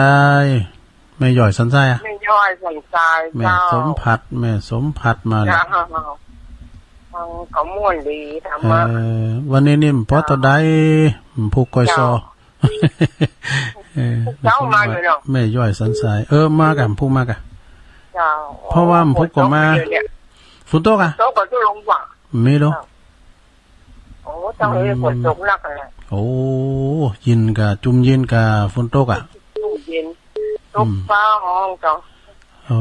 แม่ย่อยสันทรายอะ แม่ย่อยสันทราย แม่ เจ้า สมผัด แม่สมผัดมาแล้ว เจ้า ฟังเขาม่วนดี ธรรมะ เออ วันนี้นี่มันพอเท่าใด มันผูกก้อยซอ เจ้า เออ เจ้ามาอยู่เนาะ แม่ย่อยสันทราย เออ มากะ มันผูกมากะ เจ้า เพราะว่ามันผูกก็มา ฝนตกอยู่เนี่ย ฝนตกอะ ตกก็จะลงหวัง ไม่รู้ เจ้า โอ้ ต้องเอ้ย อืม ฝนตกหนักเลย โอ้ เย็นกะ จุ่มเย็นกะ ฝนตกอะ จุ่มเย็น ตก อืม ฟ้าห้องเจ้า โอ้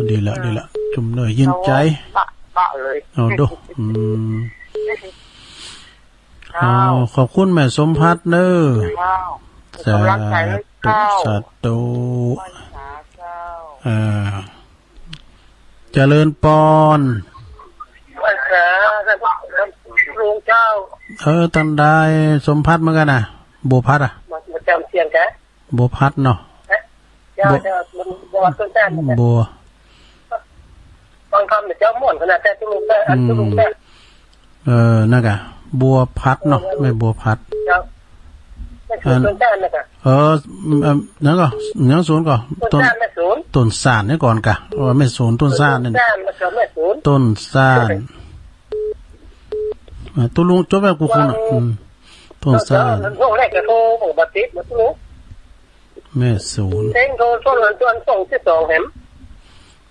ดีละ เออ ดีละ จุ่มเลย เย็นใจ ปะ ปะเลย เอาดู อืม เจ้า อ๋อ ขอบคุณแม่สมผัดเนอะ เจ้า สาธุ กำลังใจให้เจ้า สาธุ ไหว้สาเจ้า เออ เจริญปอน ไหว้สา ลุงเจ้า เออ ตังใด สมผัดเหมือนกันนะ บัวผัดอะ มา มาจำเสียงแก บัวผัดเนาะ เอ๊ะ เจ้า บัว เจ้า มันบัวต้นแจ้งนะ บัว บางคำเนี่ยเจ้าม่วนขนาดแต่ตู้ลุงแต่ อัน อืม ตู้ลุงแต่ เออ นั่นกะ บัวผัดเนาะ เออ แม่บัวผัด เจ้า ไม่ถูก อัน ต้นแจ้งนะกะ เออ อืม อืม นั่นก็ ยังศูนย์ก็ ต้น ต้นแจ้งแม่ศูนย์ ต้นสานนี่ก่อนกะ เออ แม่ศูนย์ ต้นสานนี่ ต้นแจ้งแล้วก็แม่ศูนย์ ต้นสาน เออ ตู้ลุงจบแล้วกูคุณอะ อืม ต้นสาน ต้นแรกก็โทรบอกบัตรติดมาตู้ลุง แม่ศูนย์ เซ็งโทรส่วนนั้นส่วนสองที่สองแหม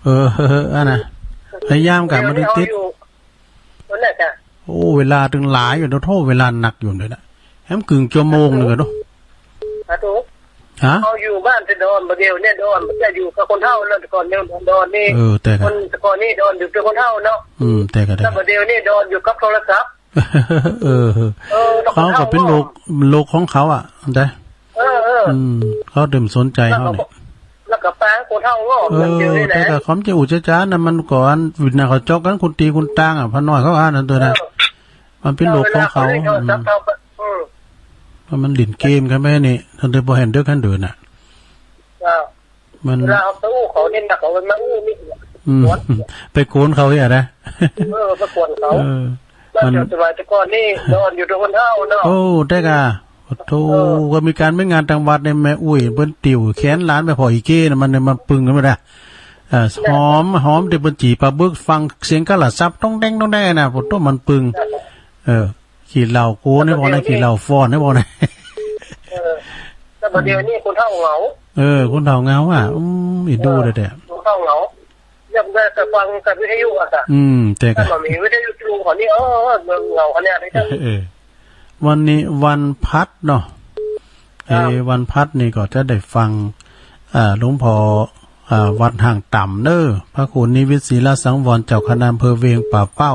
เออ เออ เออ อันน่ะ พยายามกันมาติดๆ อยู่ วันนั้นจ้ะ โอ้ เวลาถึงหลายอยู่เนาะ โธ่ เวลาหนักอยู่เลยนะ แหมกึ่งชั่วโมงหนึ่งอะเนาะ สาธุ ฮะ เขาอยู่บ้านแต่ดอน บ่าเดียวเนี่ยดอน บ่าจะอยู่กับคนเฒ่าแล้ว แต่ก่อนเนี่ยดอนนี่ เออ แต่กะ คน แต่ก่อนนี่ดอนอยู่กับคนเฒ่าเนาะ อืม แต่กะ แต่กะ แล้วบ่าเดียวนี่ดอนอยู่กับโทรศัพท์ เออ เออ เขาก็เป็นโรค โรคของเขาอะ แต่ เออ เออ อืม เขาเริ่มสนใจเขาเนี่ย แล้วก็ปางคนเฒ่าก็ เออ เหมือนเดิมนี่แหละ แต่ก็ความจริงอุจจาระน่ะ มันก่อนวินน่ะเขาจอกกันคุณตีคุณตางอะ พระน้อยเขาอ่านนั่นตัวนะ เออ มันเป็นโรคของเขา เราเวลาเขาเล่นโทรศัพท์ อืม เราก็ อืม เพราะมันเล่นเกมกันไปนี่ ท่านได้บ่เห็นเด้อคันเดินน่ะ เจ้า มัน เวลาเขาไปอู้เขาเนี่ยนะ เขาไปมาอู้นี่ อืม กวน ไปกวนเขาเนี่ยนะ เออ ไปกวนเขา เออ มัน มันจะสบายแต่ก่อนนี่ นอนอยู่ตรงคนเฒ่าเนาะ โอ้ แต่กะ โอ้โธ่ เออ ก็มีการมีงานทางวัดเนี่ย แม่อุ้ยเปิ้นติวแขนหลานไปผ่ออีเก้นะ มันเนี่ยมาปึงกันไม่ได้ อ่า หอม หอมเดี๋ยวเปิ้นจี่ปลาบึก ฟังเสียงกะหละซับต้องแดงต้องแดงนะ โอ้โธ่ มันปึง เออ ขี้เหล้าโกนให้พอนะ ขี้เหล้าฟ้อนให้พอนะ เออ แต่บัดเดี๋ยวนี้คนเฒ่าเหงา เออ คนเฒ่าเหงาอ่ะ อืม อีดูเด้อ คนเฒ่าเหงา อยากได้แต่ฟังแต่วิทยุอะค่ะ อืม แต่ก็ ถ้ามันมีวิทยุตรงของนี่ เออ เมืองเหงาขนาดนี้ เออ วันนี้วันพัดเนาะ ครับ เออ วันพัดนี่ก็จะได้ฟัง อ่า หลวงพ่อ อ่า วัดห้างต่ำเนอะ พระครูนิวิทย์ ศิลสังวร เจ้าคณะอำเภอเวียงป่าเป้า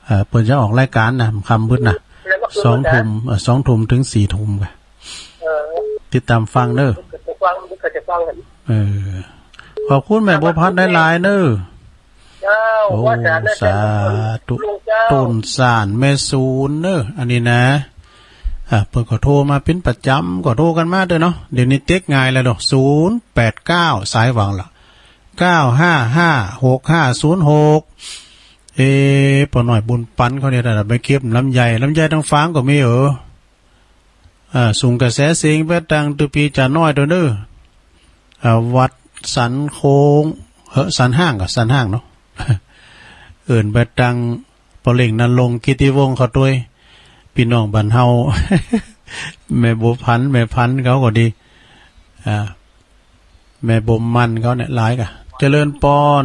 เอ่อ เปิ้นจะออกรายการนะ ค่ำมืดนะ แล้วก็คือ สองทุ่ม เอ่อ สองทุ่มถึงสี่ทุ่มค่ะ เออ ติดตามฟังเด้อ ก็จะฟัง ก็จะฟังกัน เออ ขอบคุณแม่บัวพันธ์หลายๆเด้อ เจ้า โอ้ ว่าสาธุ สาธุ ลูกเจ้า ต้นสานแม่ศูนย์เด้อ อันนี้นะ อ่ะ เปิ้นก็โทรมาเป็นประจำ ก็โทรกันมาเด้อเนาะ เดี๋ยวนี้เต็กง่ายแล้วเนาะ ศูนย์แปดเก้า สายหวังละ เก้าห้าห้า หกห้าศูนย์หก เอ ป้อน้อยบุญปันเขาเนี่ยนะ ไปเก็บลำไย ลำไยทางฟางก็มีเออ อ่า ส่งกระแสเสียงไปตังตุปีจ่าน้อยตัวเด้อ อ่า วัดสันโค้ง เฮ้อ สันห้างก็สันห้างเนาะ เอิ้นไปตังป้อเล็งนรงค์กิติวงศ์เขาด้วย พี่น้องบ้านเฮา แม่บัวพันธ์ แม่พันธ์เขาก็ดี อ่า แม่บ่มมันเขาเนี่ยหลายกะ เจริญปอน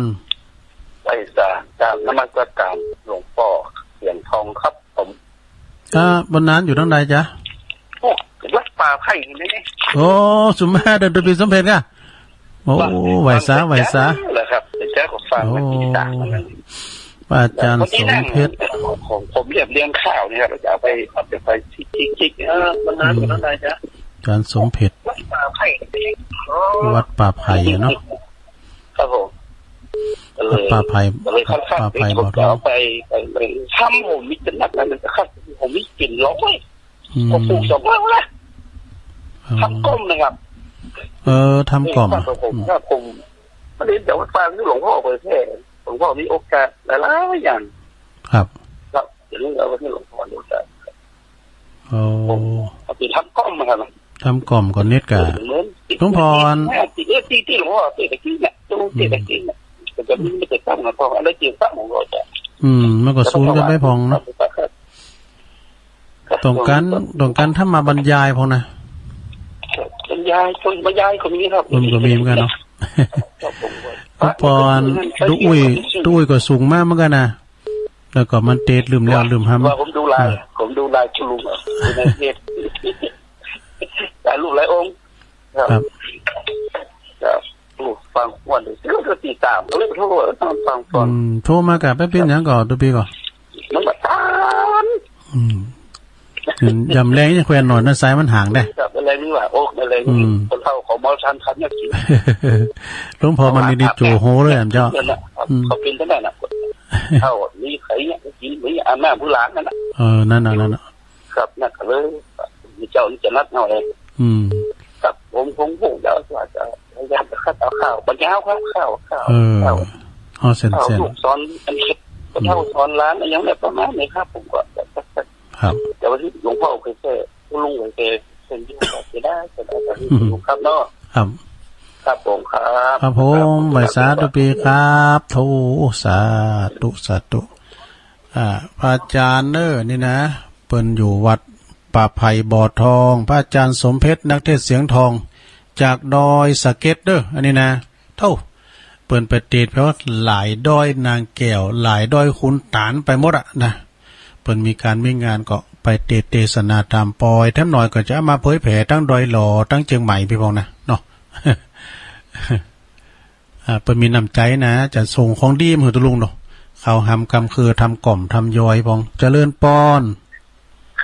ไหว้สา กราบนมัสการหลวงพ่อเสียงทองครับผม อ่า บนนั้นอยู่ทางใดจ๊ะ โอ้ วัดป่าไผ่นี่ โอ้ สุมมาเดินตุปีสมเพชรกะ โอ้ ไหว้สา ไหว้สา เหรอครับ เดี๋ยวเจ้าก็ฟังมาที่ต่าง โอ้ พระอาจารย์สมเพชร ผม ผมเรียบเรียงข่าวนี่ครับ จะเอาไป เอาไป ไปจิกๆๆ เออ วันนั้น อืม วันนั้นอะไรจ๊ะ อาจารย์สมเพชร วัดป่าไผ่ อ๋อ วัดป่าไผ่อะเนาะ ครับผม วัดป่าไผ่ ก็เลยค่อนข้าง วัดป่าไผ่ ผมจะเอาไป บ่อทอง ไป ไปทำ ผมมีเป็นหนักนะ มันจะครับ ผมมีเป็นร้อย อืม ผมปลูกสองร้อยนะ อ๋อ ทำกลมนะครับ เออ ทำกลม เออ ครับผม อืม ครับผม ไม่ได้แต่ว่าฟังหลวงพ่อเผยแผ่ หลวงพ่อมีโอกาสหลายๆอย่าง ครับ ครับ เดี๋ยวนี้เราก็ให้หลวงพ่อดูได้ โอ้ ผมเอาไปทำกล่อมมาครับ ทำกล่อมก่อนนิดกะ เหมือน หลวงพ่อ ที่ ที่ ที่หลวงพ่อเทศน์ตะกี้เนี่ย ตรงเทศน์ตะกี้เนี่ย แต่จะไม่ได้ตั้งหลวงพ่อ อันนั้นเกี่ยวกับหลวงพ่อจะ อืม มันก็สูนกันไปพ่องนะ ครับ ต้องการ ต้องการธรรมบรรยายพ่องนะ บรรยาย คนบรรยายก็มีครับ มันก็มีเหมือนกันเนาะ ครับผม หลวงพ่อ ดูอุ้ย ดูอุ้ยก็สูงมากเหมือนกันนะ แล้วก็มันเตะลืมแล้วลืมหำ ว่าผมดูลาย อ่า ผมดูลายชุมนุมอ่ะ อยู่ในเพจ หลายรูปหลายองค์ ครับ ครับ ครับ โอ้ ฟังม่วนเลย แล้วก็ติดตาม ก็เลยโทร ฟังก่อน อืม โทรมากะไปเป็นหยังก่อน ตัวพี่ก่อน มันมาตาม อืม ยำแรงนี่แควนหน่อยนะ สายมันห่างได้ ครับ อะไรนี่ว่า โอ้ อะไรนี่ อืม คนเฒ่าเขาเมาทานคำเนี่ยกิน หลวงพ่อมันนี่โจโหเลยอ่ะเจ้า นั่นน่ะ ครับ อืม เขาเป็นเท่านั้นน่ะ เฒ่ามีใครเนี่ยกิน มีอาม่าผู้หลานนั่นน่ะ เออ นั่นน่ะ นั่นน่ะ ครับ นั่นก็เลย มีเจ้านี่จะนัดเอาเอง อืม ครับ ผม ผมพูดแล้วว่าจะพยายามจะคัดเอาข้าว ปัญญาเอาข้าว ข้าว ข้าว เออ ข้าว เอาเส้น ข้าว เส้น ลูกสอนอันเด็ก อืม เฒ่าสอนหลาน อย่างเนี้ยประมาณนี้ครับ ผมก็ ครับ แต่ว่าที่หลวงพ่อเคยแก้ คุณลุงเคยแก้ เส้นที่ว่าจะได้ จะได้ จะได้ ครับเนาะ ครับ ครับผม ครับ ครับผม ครับ ไหว้สาธุปีครับ โธ่ สาธุ สาธุ อ่า พระอาจารย์เนอะ นี่นะ เปิ้นอยู่วัดป่าไผ่บ่อทอง พระอาจารย์สมเพชร นักเทศน์เสียงทอง จากดอยสะเก็ดเนอะ อันนี้นะ โธ่ เปิ้นไปเตศน์ไปว่าหลายดอยนางแก้ว หลายดอยขุนตาลไปหมดอะนะ เปิ้นมีการมีงานก็ไปเตศน์เตสนาตามปอย แถมหน่อยก็จะเอามาเผยแผ่ทั้งดอยหล่อ ทั้งเจียงใหม่พี่พ่องนะ เนาะ อ่า เปิ้นมีน้ำใจนะ จะส่งของดีมาหื้อตะลุงเนาะ เขาหำกำคือทำกล่อมทำย้อยพอง เจริญปอน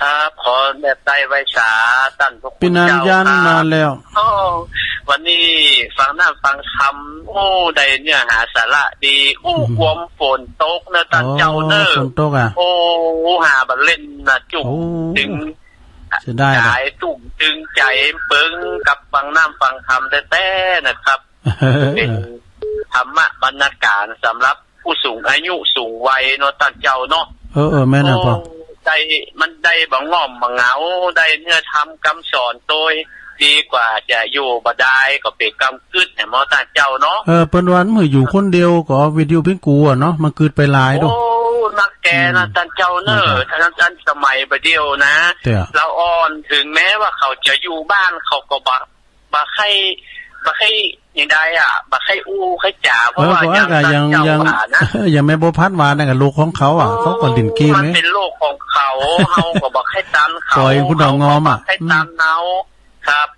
ครับ ขอแนบใต้ไหว้สาต้านพระคุณ พี่นัน เจ้า ยัน ครับ มาแล้ว โอ้ วันนี้ฟังน้ำฟังธรรม โอ้ ได้เนื้อหาสาระดี โอ้ อืม ความฝนตกเนอะต้านเจ้าเนอะ โอ้ ฝนตกอ่ะ โอ้ หาบ่าเล่นนะจุก โอ้ ตึง เสียดายนะ กายตุ้มตึงใจเปิงกับฟังน้ำฟังธรรมแต๊ๆนะครับ เป็นธรรมะบรรณาการสำหรับผู้สูงอายุสูงวัยเนาะต้านเจ้าเนาะ เออ เออ แม่นนะ โอ้ พ่อ ได้ มันได้บ่ง่อมบ่เหงา ได้เนื้อธรรมคำสอนโดยดีกว่าจะอยู่บ่ได้ก็เป็นกำกึดแหมเนาะต้านเจ้าเนาะ เออ เปิ้นว่าเมื่ออยู่คนเดียวก็วิทยุเพิ่งกลัวเนาะ มันกึดไปหลายโด โอ้ นักแก่นะ อืม ต้านเจ้าเนอะ อืม ท่าน ท่านสมัยบ่าเดียวนะ เตี้ย เราอ่อนถึงแม้ว่าเขาจะอยู่บ้านเขาก็บ่ บ่ใค่ บ่ใค่ยังไดอ่ะ บ่ใค่อู้ใค่จ๋า เพราะว่า เออ ก็ อย่าง ก็ยัง ต้านเจ้า ยัง ว่านะ อย่างแม่บัวผัดว่านั่นก็โลกของเขาอ่ะ โอ้ เขาก็เล่นเกม มัน ไง เป็นโลกของเขา เฮาก็บ่ใค่ตันเขา ปล่อยผู้ดาวงอมอ่ะ เฮาก็บ่ใค่ตันเฮา ครับ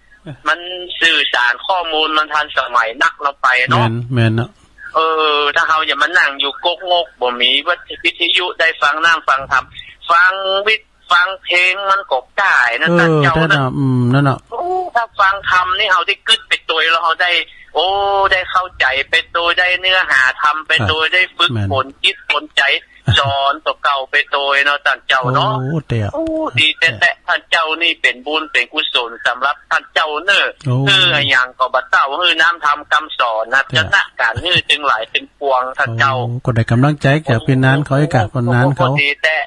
มันสื่อสารข้อมูลมันทันสมัยนักแล้วไปเนาะ แม่น แม่นเนาะ เออ ถ้าเฮาอย่ามานั่งอยู่กกงก บ่มีวิทยุได้ฟังน้ำฟังธรรม ฟังวิท ฟังเพลงมันก็ได้นะ เออ ต้านเจ้า ได้ นะ นะ อืม นั่นน่ะ โอ้ ถ้าฟังธรรมนี่เฮาได้กึ๊ดไปโตยแล้วเฮาได้ โอ้ ได้เข้าใจไปโตย ได้เนื้อหาธรรมไปโตย อ่ะ ได้ฝึก แม่น ฝนจิตฝนใจ สอนตัวเก่าไปโตยเนาะ ต้านเจ้าเนาะ โอ้ เตี้ย โอ้ ดีแต๊ๆ ต้านเจ้านี่เป็นบุญเป็นกุศลสำหรับต้านเจ้าเนอะ โอ้ คืออะหยังก็บ่เต้า คือน้ำธรรมคำสอนนะ เตี้ย ชนะการฮื้อตึงหลายตึงปวง ต้านเจ้า โอ้ ก็ได้กำลังใจจากพี่นันเขาอีกอะ โอ้ พี่นันเขา ก็ดีแต๊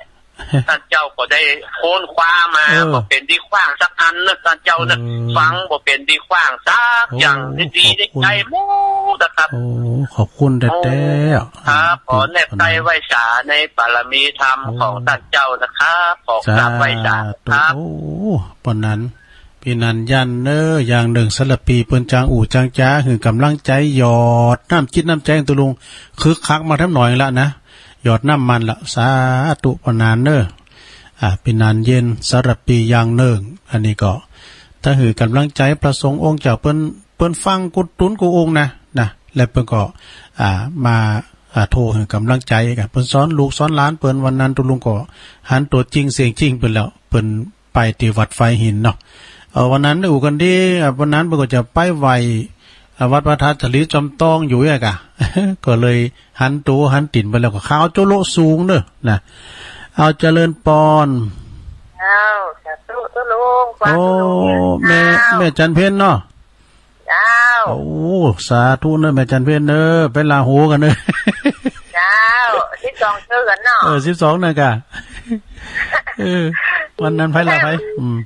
ต้านเจ้าก็ได้ค้นคว้ามา เออ บ่เป็นตี้ขว้างสักอันเนอะ ต้านเจ้าเนอะ เออ ฟังบ่เป็นตี้ขว้างสักอย่าง โอ้ ดีๆ ขอบคุณ ได้ใจหมดนะครับ โอ้ ขอบคุณแต๊ๆ โอ้ ครับ อืม ขอแนบใต้ไหว้สาในบารมีธรรม โอ้ ของต้านเจ้านะครับ ขอกราบไหว้สาครับ สาธุ โอ้ ปานนั้น พี่นันยันเนอะ อย่างหนึ่งสำหรับปีเปิ้นจางอู้จางจ๋า หื้อกำลังใจ หยอดน้ำจิตน้ำใจตุลุง คึกคักมาแถมหน่อยละนะ หยอดน้ำมันละ สาธุปานนั้นเนอะ อ่า พี่นันเย็นสำหรับปีอย่างหนึ่ง อันนี้ก็ ถ้าหื้อกำลังใจพระสงฆ์องค์เจ้าเปิ้น เปิ้นฟังกู้ตุ๊นกู้องค์นะ นะ และเปิ้นก็ อ่า มา อ่า โทรหื้อกำลังใจกัน เปิ้นสอนลูกสอนหลานเปิ้น วันนั้นตุลุงก็หันตัวจริงเสียงจริงเปิ้นแล้ว เปิ้น ไปที่วัดไฟหินเนาะ เออ วันนั้นอู้กันดี อ่ะ วันนั้นเปิ้นก็จะไปไหว้ อ่ะ วัดพระธาตุสลีจอมตองอยู่อะกะ ก็เลยหันตัวหันติ่นไปแล้วก็ขาวโจโลสูงเนอะนะ เอาเจริญปอน เจ้า สาธุ เจ้าลุง โอ้ สาธุลุง แม่ เจ้า แม่จันเพ็ญเนาะ เจ้า โอ้ สาธุเนอะ แม่จันเพ็ญเนอะ ไปลาหูกันเนอะ เจ้า สิบสองเจอกันเนาะ เออ สิบสองนั่นกะ เออ วันนั้นไผลาไผ อืม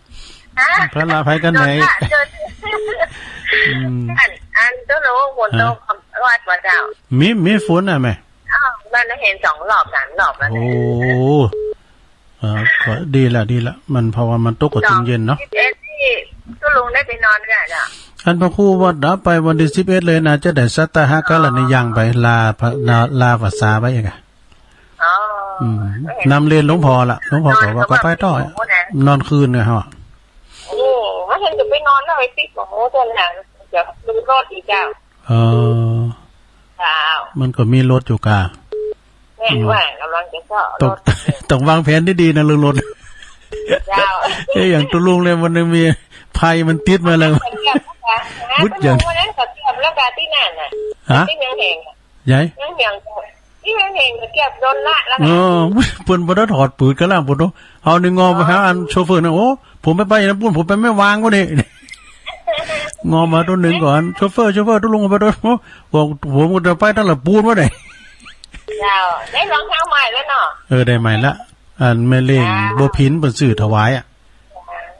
ฮะ ไผลาไผกันไหน โดนละ โดน อืม อัน อันเจ้าลุงฝนตก เออ วัดว่าเจ้า มี มีฝนน่ะแม่ อ้าว มันเห็นสองรอบสามรอบแล้ว โอ้ เออ ก็ดีละ ดีละ มัน เพราะว่ามันตกก็ สอง เย็นเนาะ สิบเอ็ด ที่ เจ้าลุงได้ไปนอนด้วยเหรอ อันพระครูวัดนะ ไปวันที่สิบเอ็ดเลยนะ จะได้สัตตาหากรณียย่างไป ลาพระ ลา ลาภาษาไปอีกอะ อ๋อ อืม ไม่เห็น นำเรียนหลวงพ่อละ หลวงพ่อก็ว่า นอน ก็ไปต่อ ก็ไปนอนนะ นอนคืนเนี่ยฮะ โอ้ ไม่เห็นจะไปนอนแล้ว ไปติดหมอเท่านั้น เดี๋ยวดูรถอีกเจ้า เออ เจ้า มันก็มีรถอยู่กะ แม่ อืม ว่ากำลังจะเจาะ ต้อง รถ ต้องวางแผนดีๆนะเรื่องรถ เจ้า เอ้ย อย่างตัวลุงเลย มันยังมีภัยมันติดมาแล้ว เตรียมแล้วค่ะ วุฒิ อย่าง วันนั้นก็เตรียมแล้วค่ะ ที่นั่นน่ะ ฮะ ที่เมืองแหงอะ ใหญ่ เมืองแหง ที่เมืองแหงก็เตรียมโดนละแล้วค่ะ เออ เปิ้นบ่ได้ถอดปืนกันแล้ว เปิ้นเนาะ เอานี่งอมาหาอันโชเฟอร์นะ โอ้ ผมไม่ไปนะปุ้น ผมไปไม่วางวะนี่ งอมาตัวหนึ่งก่อน โชเฟอร์ โชเฟอร์ ตกลงไปตัว บอกผมก็จะไปตั้งแต่ปูนวะนี่ เจ้า ได้รองเท้าใหม่แล้วเนาะ เออ ได้ใหม่ละ อันแม่เลี้ยง เจ้า บัวพินเปิ้นซื้อถวายอะ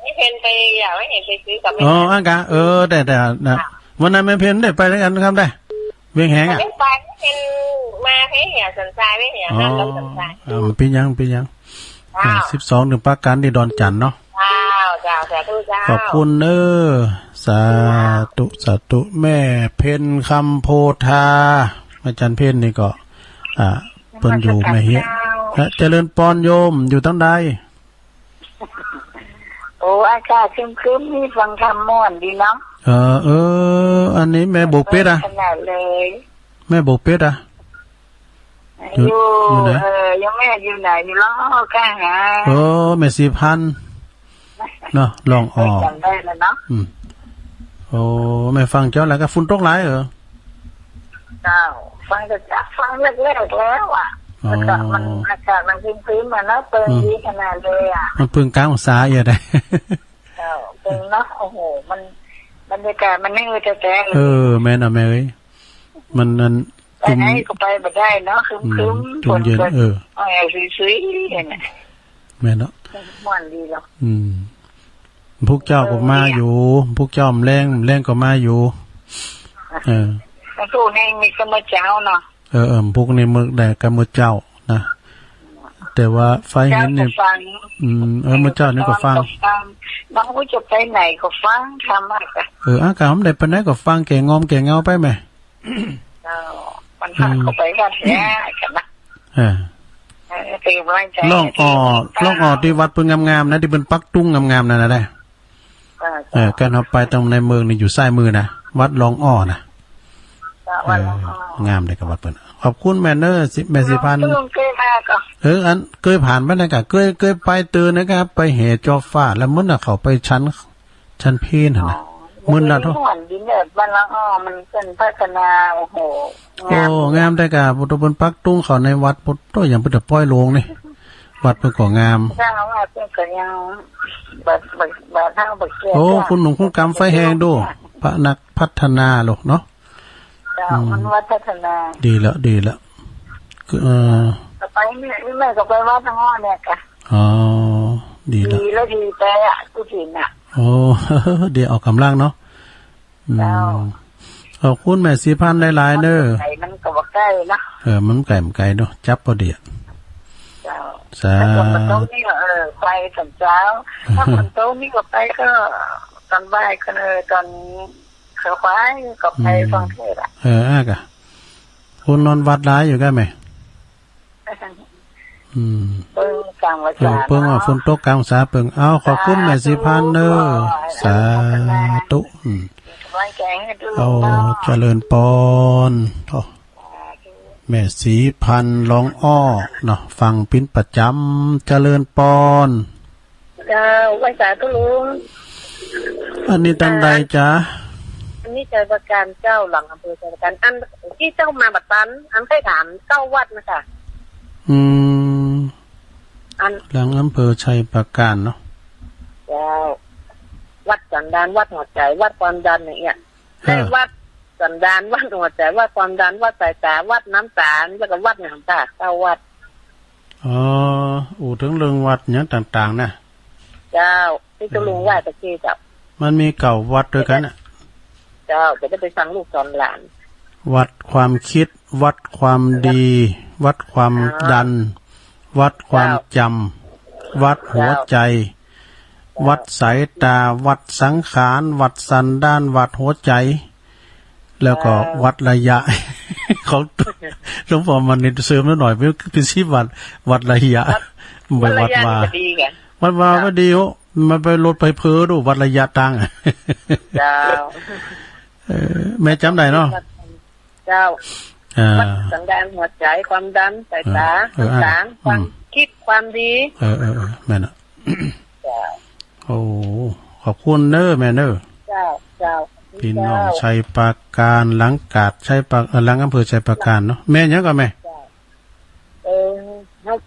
ไม่เห็นไปอ่ะ ไม่เห็นไปซื้อกับแม่ อ๋อ อันกะ เออ ได้ ได้นะ ค่ะ วันนั้นแม่เพ็ญได้ไปด้วยกันครับ ได้ เวียงแหงอะ ไม่ได้ไป ไม่เห็นมา ไม่เห็นสนใจ ไม่เห็น อ๋อ มาสนใจ เออ มันเป็นยัง เป็นยัง เจ้า อ่า สิบสอง ถึงปราการที่ดอนจันทน์เนาะ เจ้า เจ้า สาธุเจ้า ขอบคุณเนอะ สาธุ สาธุ แม่เพ็ญคำโพธา อาจารย์เพ็ญนี่ก็ อ่า เปิ้นอยู่แม่เฮีย เจ้า เอ่อ เจริญปอนโยม อยู่ทางใด โอ้ อากาศครึ้มๆ นี่ฟังธรรมม่วนดีเนาะ เออ เออ อันนี้แม่บกเป็ดอะ ขนาดเลย แม่บกเป็ดอะ อยู่ อยู่ อยู่ไหน เออ อยู่แม่อยู่ไหน อยู่ร้องอ้อข้างหา โอ้ แม่สีพันธุ์เนาะ ร้องอ้อ จำได้แล้วเนาะ อืม โอ้ แม่ฟังเจ้าแล้วก็ฝนตกหลายเหรอ เจ้า ฟังแต่จักฟังแรกๆแล้วอ่ะ อ๋อ แล้วก็มันอากาศมันครึ้มๆมาเนาะ เปิง อืม ดีขนาดเลยอ่ะ มันเปิงกลางองศาเอียดได้ เจ้า เปิงเนาะ โอ้โห มัน บรรยากาศมันไม่เออแต่แต่เลย เออ แม่นอ่ะแม่เอ้ย มันนั่น ไปไหนก็ไปบ่ได้เนาะ ครึ้มๆ อืม ฝนก็ เออ เอาแอร์ซุยๆเนี่ย แม่นเนาะ ม่วนดีเนาะ อืม พวกเจ้าก็มาอยู่ เออ เนี่ย พวกเจ้าแรง แรงก็มาอยู่ เออ มันสู้ในมีก็มาเจ้าเนาะ เออ เออ พวกนี้มื้อใดก็มื้อเจ้านะ แต่ว่าไฟเห็นนี่ เจ้าก็ฟัง อืม เออ มื้อเจ้านี่ก็ฟัง ก็ฟัง บางผู้จะไปไหนก็ฟังธรรมะค่ะ เออ อากาศมันได้ไปไหนก็ฟัง แก่งอมแก่เงาไปไหม เจ้า มันพา อืม เขาไปวัดเนี่ยกันนะ เออ เออ เป็นกำลังใจ ร้องอ้อ ให้ ร้องอ้อที่วัดเพิ่นงามๆนะ ที่เพิ่นปักตุงงามๆนั่นน่ะได้ เออ เออ การเข้าไปตรงในเมืองนี่อยู่ซ้ายมือนะ วัดร้องอ้อนะ เจ้า เออ วัดร้องอ้อ งามเลยกับวัดเพิ่น ขอบคุณแม่เนอร์สิ แม่สีพันธุ์ เพิ่งเคยมาก็ เออ อันเคยผ่านไปนะกะ เคย เคยไปเตือนนะครับ ไปแห่จอฟ้า แล้วมื้อน่ะเขาไปชั้น ชั้นเพลหั่นน่ะ อ๋อ มื้อละเท่า ม่วนดีเนี่ย บ้านร้องอ้อ มันเป็นพัฒนา โอ้โห โอ้ งาม งามแต่กะ พุทธเพิ่นปักตุงเขาในวัด พุทธอย่างพุทธปอยโลงนี่ วัดเพิ่นก็งาม สร้างวัดเพิ่นก็ยัง บัด บัด บัดเท่าบัดแก่ โอ้ เจ้า คุณหนุ่มคุณกำไฟแหงดู พระนักพัฒนาโลกเนาะ เจ้า อืม มันวัดพัฒนา ดีละ ดีละ คือ เออ ต่อไปเนี่ย แม่ก็ไปวัดทั้งห้องเนี่ยค่ะ อ๋อ ดีละ ดีแล้วดีไปอ่ะ กุฏิน่ะ โอ้ ดีออกกำลังเนาะ อืม เจ้า ขอบคุณแม่สีพันธุ์หลายๆเนอะ ไกลมันก็บ่ไกลนะ เออ มันไกล มันไกลเนาะ จับพอดีอะ เจ้า สา ถ้าฝนมันตกนี่ก็ เออ ไปตอนเช้า ถ้าฝนตกนี่ก็ไปก็ตอนบ่ายก็ เออ ตอนเขาไปก็ไป อืม ฟังเทศน์อะ เออ อ่ะกะ คนนอนวัดหลายอยู่กะแม่ อืม เปิงกลางวัน เออ เปิงว่า เนาะ ฝนตกกลางสาเปิง เอา ขอบคุณแม่สีพันธุ์เนอะ สาธุ สาธุ อืม เป็นกำลังใจให้ลูก เอา เนาะ เจริญปอน โอ้ สาธุ แม่สีพันธุ์ร้องอ้อเนาะ ฟังปิ้นประจำ เจริญปอน เจ้า ไหว้สาธุลุง อันนี้ตังใดจ๊ะ อันนี้ชัยปราการเจ้า หลังอำเภอชัยปราการ อันที่เจ้ามาบัดตัน อันเคยถามเจ้าวัดนะคะ อืม อัน หลังอำเภอชัยปราการเนาะ เจ้า วัดสันดาน วัดหัวใจ วัดความดันอย่างเงี้ย เออ ได้วัดสันดาน วัดหัวใจ วัดความดัน วัดสายตา วัดน้ำตาล แล้วก็วัดอย่างต่าง เก้าวัด อ๋อ อู้ถึงเรื่องวัดอย่างต่างๆนะ เจ้า ที่เจ้าลุงว่าตะกี้เจ้า มันมีเก้าวัดด้วยกันน่ะ เจ้า จะได้ไปฟังลูกสอนหลาน วัดความคิด วัดความดี วัดความดัน วัดความจำ วัดหัวใจ วัดสายตา วัดสังขาร วัดสันดาน วัดหัวใจ แล้วก็วัดระยะ ของหลวงพ่อมันนี่เสริมนิดหน่อย เป็น เป็นสิบวัด วัดระยะ วัด ไปวัด วัดระยะ มา นี่ก็ดีไง วัดมา เจ้า ก็ดีโอ้ มันไปลดไปเพิ่มดู วัดระยะตัง เจ้า เออ แม่จำได้เนาะ เจ้า อ่า วัดสันดาน หัวใจ ความดัน สายตา เออ เออ ต่างๆ อืม ความคิด ความดี เออ เออ เออ แม่นอะ เจ้า โอ้ ขอบคุณเนอะแม่เนอะ เจ้า เจ้า พี่น้อง เจ้า ชัยปราการ หลังกาดชัยปรา เอ่อ หลังอำเภอชัยปราการเนาะ แม่หยังก็แม่ เจ้า เออ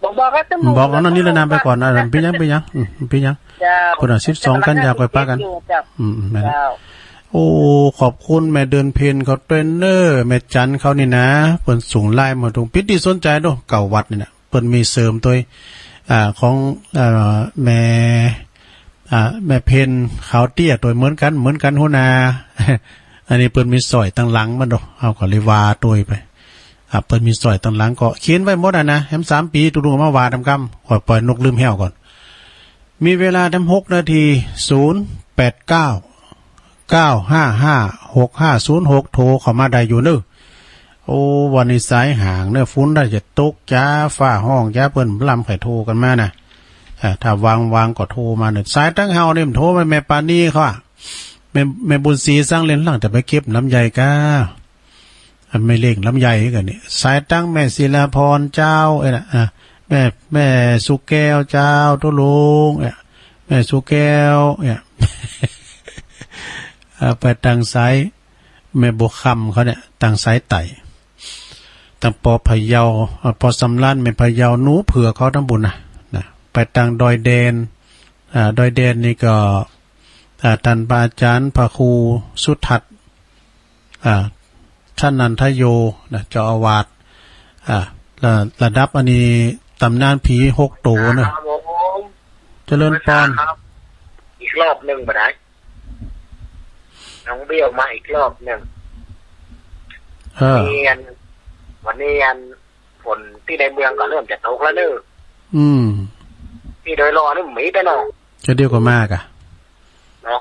บอก บอกแล้ว บอกเอานั่นนี่ละนามไปก่อนนะ เป็นหยัง เป็นหยัง อืม เป็นหยัง เจ้า คนละสิบสองกันยาค่อยปะกัน เจ้า อืม อืม แม่น เจ้า โอ้ ขอบคุณแม่เดือนเพ็ญเขาเทรนเนอร์ แม่จันเขานี่นะ เปิ้นส่งไลน์มาตรง ปิดที่สนใจดู เก้าวัดนี่นะ เปิ้นมีเสริมตัว อ่า ของ เอ่อ แม่ อ่า แม่เพ็ญขาวเตี้ยตัวเหมือนกัน เหมือนกันหัวหน้า อันนี้เปิ้นมีสร้อยตังหลังมันดอก เฮาก็เลยว่าตัวไป อ่า เปิ้นมีสร้อยตังหลังก็เขียนไว้หมดอะนะ แหมสามปี๋ตุลุงมาว่าทำกำ ขอปล่อยนกลืมแห้วก่อน มีเวลาทำหกนาที ศูนย์ แปด เก้า เก้า ห้า ห้า หก ห้า ศูนย์ หก โทรเข้ามาได้อยู่เนอะ โอ้ วันนี้สายห่างเนอะ ฝนได้จะตกจ้า ฟ้าห้องจ้า เปิ้นลำไข่โทรกันมานะ อ่า ถ้าวางๆ ก็โทรมาเนอะ สายตั้งเฮาเนี่ยมันโทรมาแม่ปานีเขาอะ แม่ แม่บุญศรีสร้างเลนหลังจะไปเก็บลำไยก้า แม่เลี้ยงลำไยกันนี่ สายตังแม่ศิลาพรเจ้า เอ้ยนะ อ่ะ แม่ แม่สุแก้วเจ้า ตุ๊ลุง เอ้ย แม่สุแก้ว เอ้ย อ่ะ ไปตังสายแม่บัวคำเขาเนี่ย ตังสายไต่ ตังปอพะเยา อ่ะ ปอสำราน แม่พะเยา หนูเผือกเขาทั้งบุญนะ นะ ไปตังดอยแดน อ่า ดอยแดนนี่ก็ อ่า ท่านพระอาจารย์พระครูสุทัศน์ อ่า ท่านนันทโย นะ เจ้าอาวาส อ่า ระ ระดับอันนี้ตำนานผีหกตัวเนอะ ครับผม เจริญปอน ครับ อีกรอบหนึ่งบ่ได้ น้องเบี้ยวมาอีกรอบหนึ่ง เออ วันนี้อัน วันนี้อัน ฝนที่ในเมืองก็เริ่มจะตกแล้วเนอะ อืม ที่โดยรอนี่มันมีแต่เนาะ จะเดียวก็มากอะ เนาะ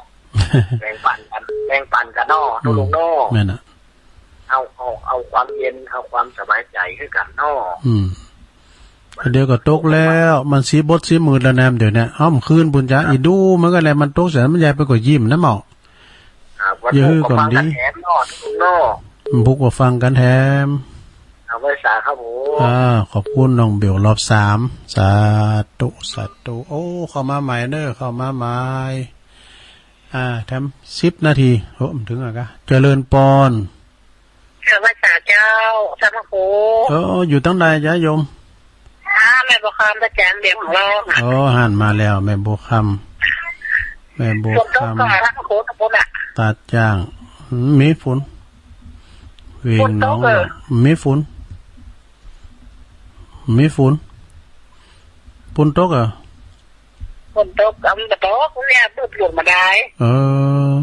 แบ่งปันกัน แบ่งปันกันเนาะ อืม ตุ๊ลุงเนาะ แม่นอะ เอา เอา เอาความเย็น เอาความสบายใจให้กันเนาะ อืม เดี๋ยวก็ตกแล้ว มันสีบดสีมืดแล้วแนม เดี๋ยวเนี้ย เอ้า มันคืนบุญจ้า อีดูมันก็แหละ มันตกเสร็จ มันยายไปก็ยิ้มนะหมอ ครับ วัน อย่า พุธ หื้อ ก็ ก่อน ฟัง ดี กันแถมเนาะ ตุ๊ลุงเนาะ มันพุธก็ฟังกันแถม เอาไว้สาครับผม อ่า ขอบคุณน้องเบลรอบสาม สาธุ สาธุ โอ้ เข้ามาใหม่เนอะ เข้ามาใหม่ อ่า แถมสิบนาที โอ้ มันถึงอะกะ เจริญปอน เออ ภาษาเจ้า สามัคคี เออ อยู่ตั้งใดจ๊ะโยม อ่า แม่บัวคำ ตาจาง เดียงของเรา อ๋อ หันมาแล้ว แม่บัวคำ แม่บัว ฝนตก คำ ก็ สามัคคี ตะโกนอะ ตาจาง อืม มีฝน เวียงหนอง ฝนตกเหรอ มีฝน มีฝน ฝนตกเหรอ ฝนตก เอามันตกเนี่ย เปิดหลวงมาได้ เออ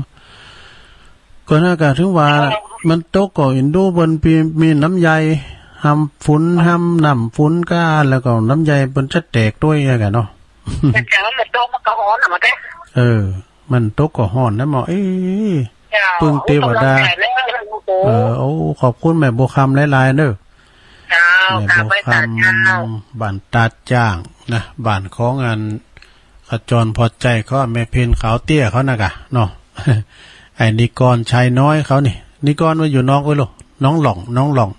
ก็น่ากะถึงว่า เออ มันตกก็อินดูเปิ้นปี มีน้ำใย ห้ำฝน ห้ำน้ำฝนก้า แล้วก็น้ำใยเปิ้นจะแตกด้วยอะกะเนาะ แต่เช้ามันตกมันก็ฮ้อนอะมันก็ เออ มันตกก็ฮ้อนนะหมอ เอ้ย เจ้า พึ่งเทวดา เอากำลังใจแล้ว เออ โอ้ ขอบคุณแม่บัวคำหลายๆเด้อ เจ้า แม่บัวคำ ค่ะ ไหว้สาเจ้า บ้านตาดจ้างนะ บ้านของอันขจรพอใจเขา แม่เพนขาวเตี้ยเขานะกะเนาะ ไอ้นิกรชายน้อยเขานี่ นิกรว่าอยู่นอกไว้ยลูก น้องหล่อง น้องหล่อง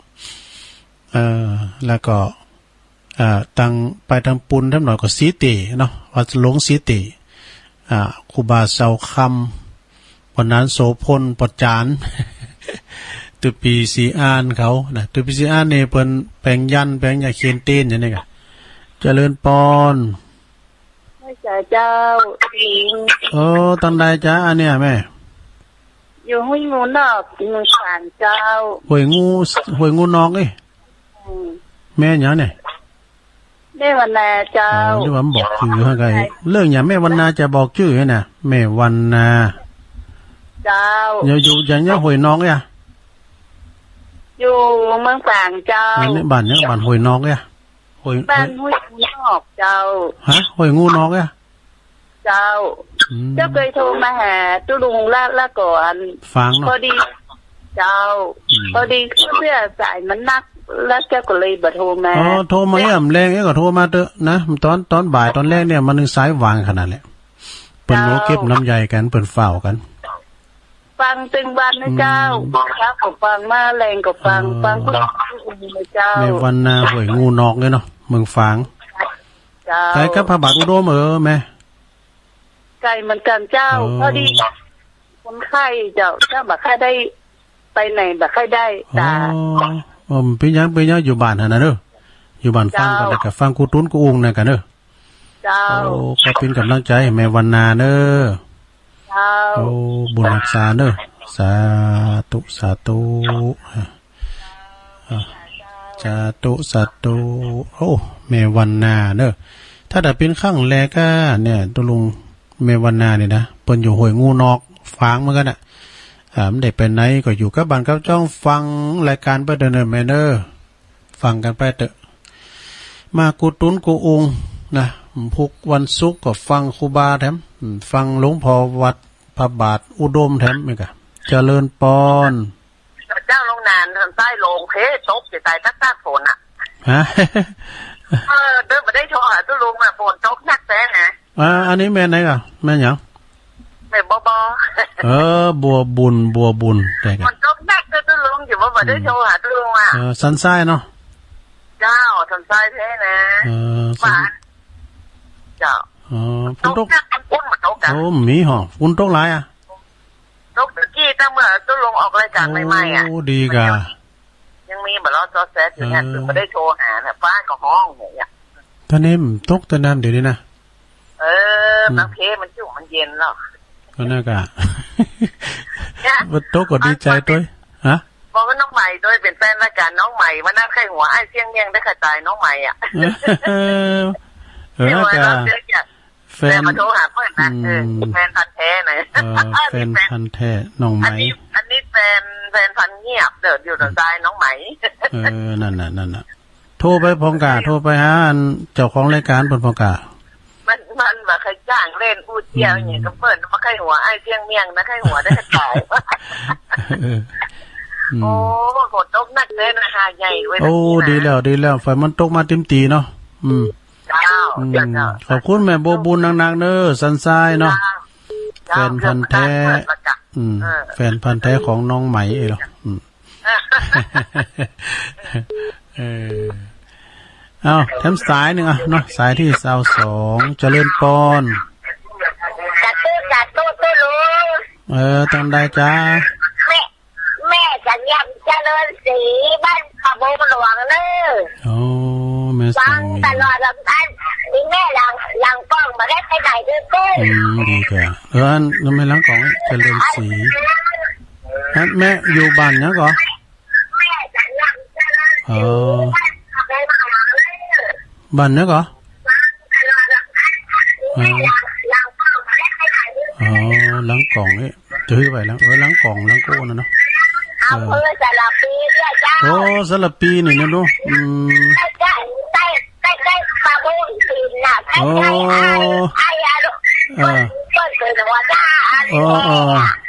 เออ แล้วก็ เอ่อ ตัง ไปตังปุนแถมหน่อยก็สีเตเนาะ วัดหลวงสีเต อ่า ครูบาเสาคำ ปอหนานโสพล ปอจาน ตุปีศรีอานเขานะ ตุปีศรีอานนี่เปิ้นแปลงยันต์ แปลงยาเขียนเต้นอย่างนี้กะ เจริญปอน ไหว้สาเจ้า เออ ตังใดจ๊ะอันเนี้ยแม่ อยู่ห้วยงูนอก เมืองฝางเจ้า ห้วยงู ห้วยงูนอกนี่ อืม แม่หยังเนี่ย แม่วันนาเจ้า อ๋อ นี่ว่ามันบอกชื่อให้ไง เรื่องอย่างแม่วันนาจะบอกชื่อให้นะ แม่วันนา เจ้า อยู่ อยู่อย่างเนี้ยห้วยนอกเนี่ย อยู่เมืองฝางเจ้า อันนี้บ้านเนี้ยบ้านห้วยนอกเนี่ย ห้วย บ้านห้วยนอกเจ้า ฮะ ห้วยงูนอกเนี่ย เจ้า อืม เจ้าเคยโทรมาหาตุ๊ลุงละ ละก่อน ฟังเนาะ พอดี เจ้า อืม พอดีเครื่องสายมันหนัก แล้วเจ้าก็เลยบ่โทรมา อ๋อ โทรมาเยี่ยมแรงเอ้ยก็โทรมาเถอะนะ ตอน ตอนบ่ายตอนแรกเนี่ยมันยังสายวางขนาดแหละ เปิ้น เจ้า โมเก็บน้ำใยกัน เปิ้นเฝ้ากัน ฟังตึงวันนะเจ้า อืม เช้าก็ฟัง มาแรงก็ฟัง เออ ฟังทุกวันนะเจ้า แม่วันนาห้วยงูนอกเนี่ยเนาะ เมืองฝาง เจ้า ใกล้กับพระบาทอุดม เออ แม่ ไกลเหมือนกันเจ้า เออ พอดี คนไข้เจ้า เจ้าบ่ค่อยได้ไปไหน บ่ค่อยได้ ตา อ๋อ เออ เป็นหยัง เป็นหยัง อยู่บ้านหั่นน่ะเด้อ อยู่บ้านฟังกัน เจ้า แล้วก็ฟังครูตุ้นครูอุ้งนั่นกันเด้อ เจ้า โอ้ ขอเป็นกำลังใจให้แม่วันนาเด้อ เจ้า โอ้ บุญรักษาเด้อ สาธุ สาธุ อ่ะ อ่ะ สาธุ สาธุ โอ้ แม่วันนาเด้อ ถ้าแต่เป็นครั้งแรกอะเนี่ย ตุ๊ลุง แม่วันนาเนี่ยนะ เปิ้นอยู่ห้วยงูนอก ฝางเหมือนกันอะ อ่า มันได้ไปไหนก็อยู่กับบ้านกับจ้อง ฟังรายการไปเด้อเนอะแม่เนอะ ฟังกันไปเถอะ มาครูตุ้นครูอุ้งนะ พุธวันศุกร์ก็ฟังครูบาแถม อืม ฟังหลวงพ่อวัดพระบาทอุดมแถมนี่กะ เจริญปอน เจ้าลงนานทางใต้ลงเพตกจะตายตักตากฝนอะ ฮะ เออ เดินมาได้โทรหาตุ๊ลุงอะ ฝนตกหนักแท้นะ อ่า อันนี้แม่นไหนกะ แม่นหยัง แม่บัวบอ เออ บัวบุญ บัวบุญ ได้กะ ฝนตกหนักเด้อตุ๊ลุงอยู่ Hva var det, mm, så hadde du noe? Eh, Sandsai nå. Ja, og Sandsai det, ne? Eh, Hva? San- Ja. Eh, Funtok. Tok det, en ond med tok det. Å, mye, ha. Funtok lai, ja. Tok det, ikke, da må jeg, da lå og lei kan meg, meg, ja. Å, de ga. ยังมีบ่ รอดซอแซดอยู่เนี่ย เออ คือไม่ได้โทรหานะ ป้าก็ฮ้องเนี่ย ตอนนี้มันตกตอนนั้นเดี๋ยวนี้นะ เออ อืม บางทีมันจุมันเย็นหรอก ก็น่ากะ เนี่ย มันตกก็ดีใจด้วย ฮะ บอกว่าน้องใหม่ด้วย เป็นแฟนรายการน้องใหม่ วันนั้นใครหัวไอ้เสี่ยงเมี่ยงได้กระจายน้องใหม่อ่ะ เออ เออ ที่หัวเราะ น่ากะ เยอะจัด แฟน แต่ขอโทรหาเพื่อนนะ เออ อืม แฟนพันธุ์แท้นะ เออ แฟนพันธุ์แท้ น้องไหม อันนี้ อันนี้แฟน แฟนพันธุ์เงียบ เดี๋ยวอยู่ตรงซ้าย น้องไหม เออ นั่นน่ะ นั่นน่ะ โทรไปพร้อมกะ โทรไปหาอันเจ้าของรายการเพิ่นพร้อมกะ มัน มันบ่เคยจ้างเล่นอู้เจียวอย่างเงี้ย อืม กับเพื่อน บ่เคยหัวไอ้เสี่ยงเมี่ยงนะ เคยหัวได้กระต่าย เออ อืม โอ้ ฝนตกหนักเลยนะ หาดใหญ่เว้ย โอ้ นะ ดีแล้ว ดีแล้ว ฝนมันตกมาเต็มทีเนาะ อืม เจ้า อืม เจ้า เจ้า ขอบคุณแม่บัวบุญนักๆเด้อ สันทรายเนาะ เจ้า แฟนพันธุ์แท้ เจ้า อืม เออ แฟนพันธุ์แท้ของน้องไหมเองเหรอ อืม เออ เอา แถมสายหนึ่งอ่ะเนาะ สายที่ซาวสอง เจริญปอน สาธุ สาธุ ตุ๊ลุง เออ ตรงใดจ๊ะ แม่ แม่สัญญาเจริญศรี บ้านป่าบงหลวงเนอะ โอ้ แม่สังเวียน ฟังตลอดลำพันธ์ นี่แม่หลัง หลังกล้องมาได้ไปไหนด้วยเต้ย อืม ดีกะ เออ อัน ทำไมหลังกล้องเจริญศรี ฮะ แม่อยู่บ้านหยังก่อ แม่สัญญาเจริญศรี อ๋อ บ้านป่าบงหลวงเนอะ บ้านหยังก่อ อ๋อ หลังกล้องนี่ จะหื้อไปหลัง เออ หลังกล้อง หลังโก้นั่นเนาะ เออ อำเภอสารพีเนี่ยเจ้า โอ้ สารพีนี่นะเนาะ อืม ใกล้ๆ ใกล้ๆ ใกล้ๆ ป่าบงสินน่ะ ใกล้ๆ โอ้ ไอ้ ไอ้อะลูก เออ ต้นเกิดหัวจ้า อ๋อ อ๋อ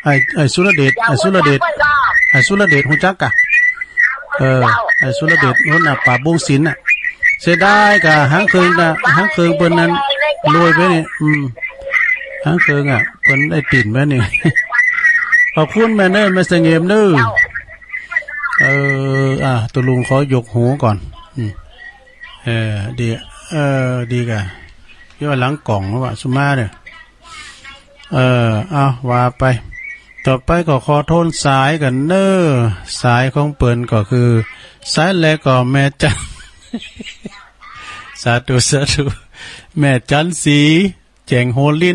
ไอ้ ไอ้สุรเดช ไอ้สุรเดช ไอ้สุรเดช ฮู้จักกะ เออ ไอ้สุรเดช หัวหน้าป่าบงสินน่ะ เสียดายกะ หางเครื่องน่ะ หางเครื่องเปิ้นนั้น รวยไปนี่ อืม หางเครื่องอ่ะ เปิ้นได้ติ่นไปนี่ ขอบคุณแม่เด้อ แม่เสงี่ยมเด้อ เออ อ่ะ ตุ๊ลุงขอยกหูก่อน อืม เออ ดี เออ ดีกะ เรียกว่าหลังกล้องหรือว่าสุมาเนี่ย เออ เอา ว่าไป ต่อไปก็ขอโทนสายกันเน้อ สายของเปิ้นก็คือ สายแรกก็แม่จัน สาธุ สาธุ แม่จันสี แจ้งโฮลิน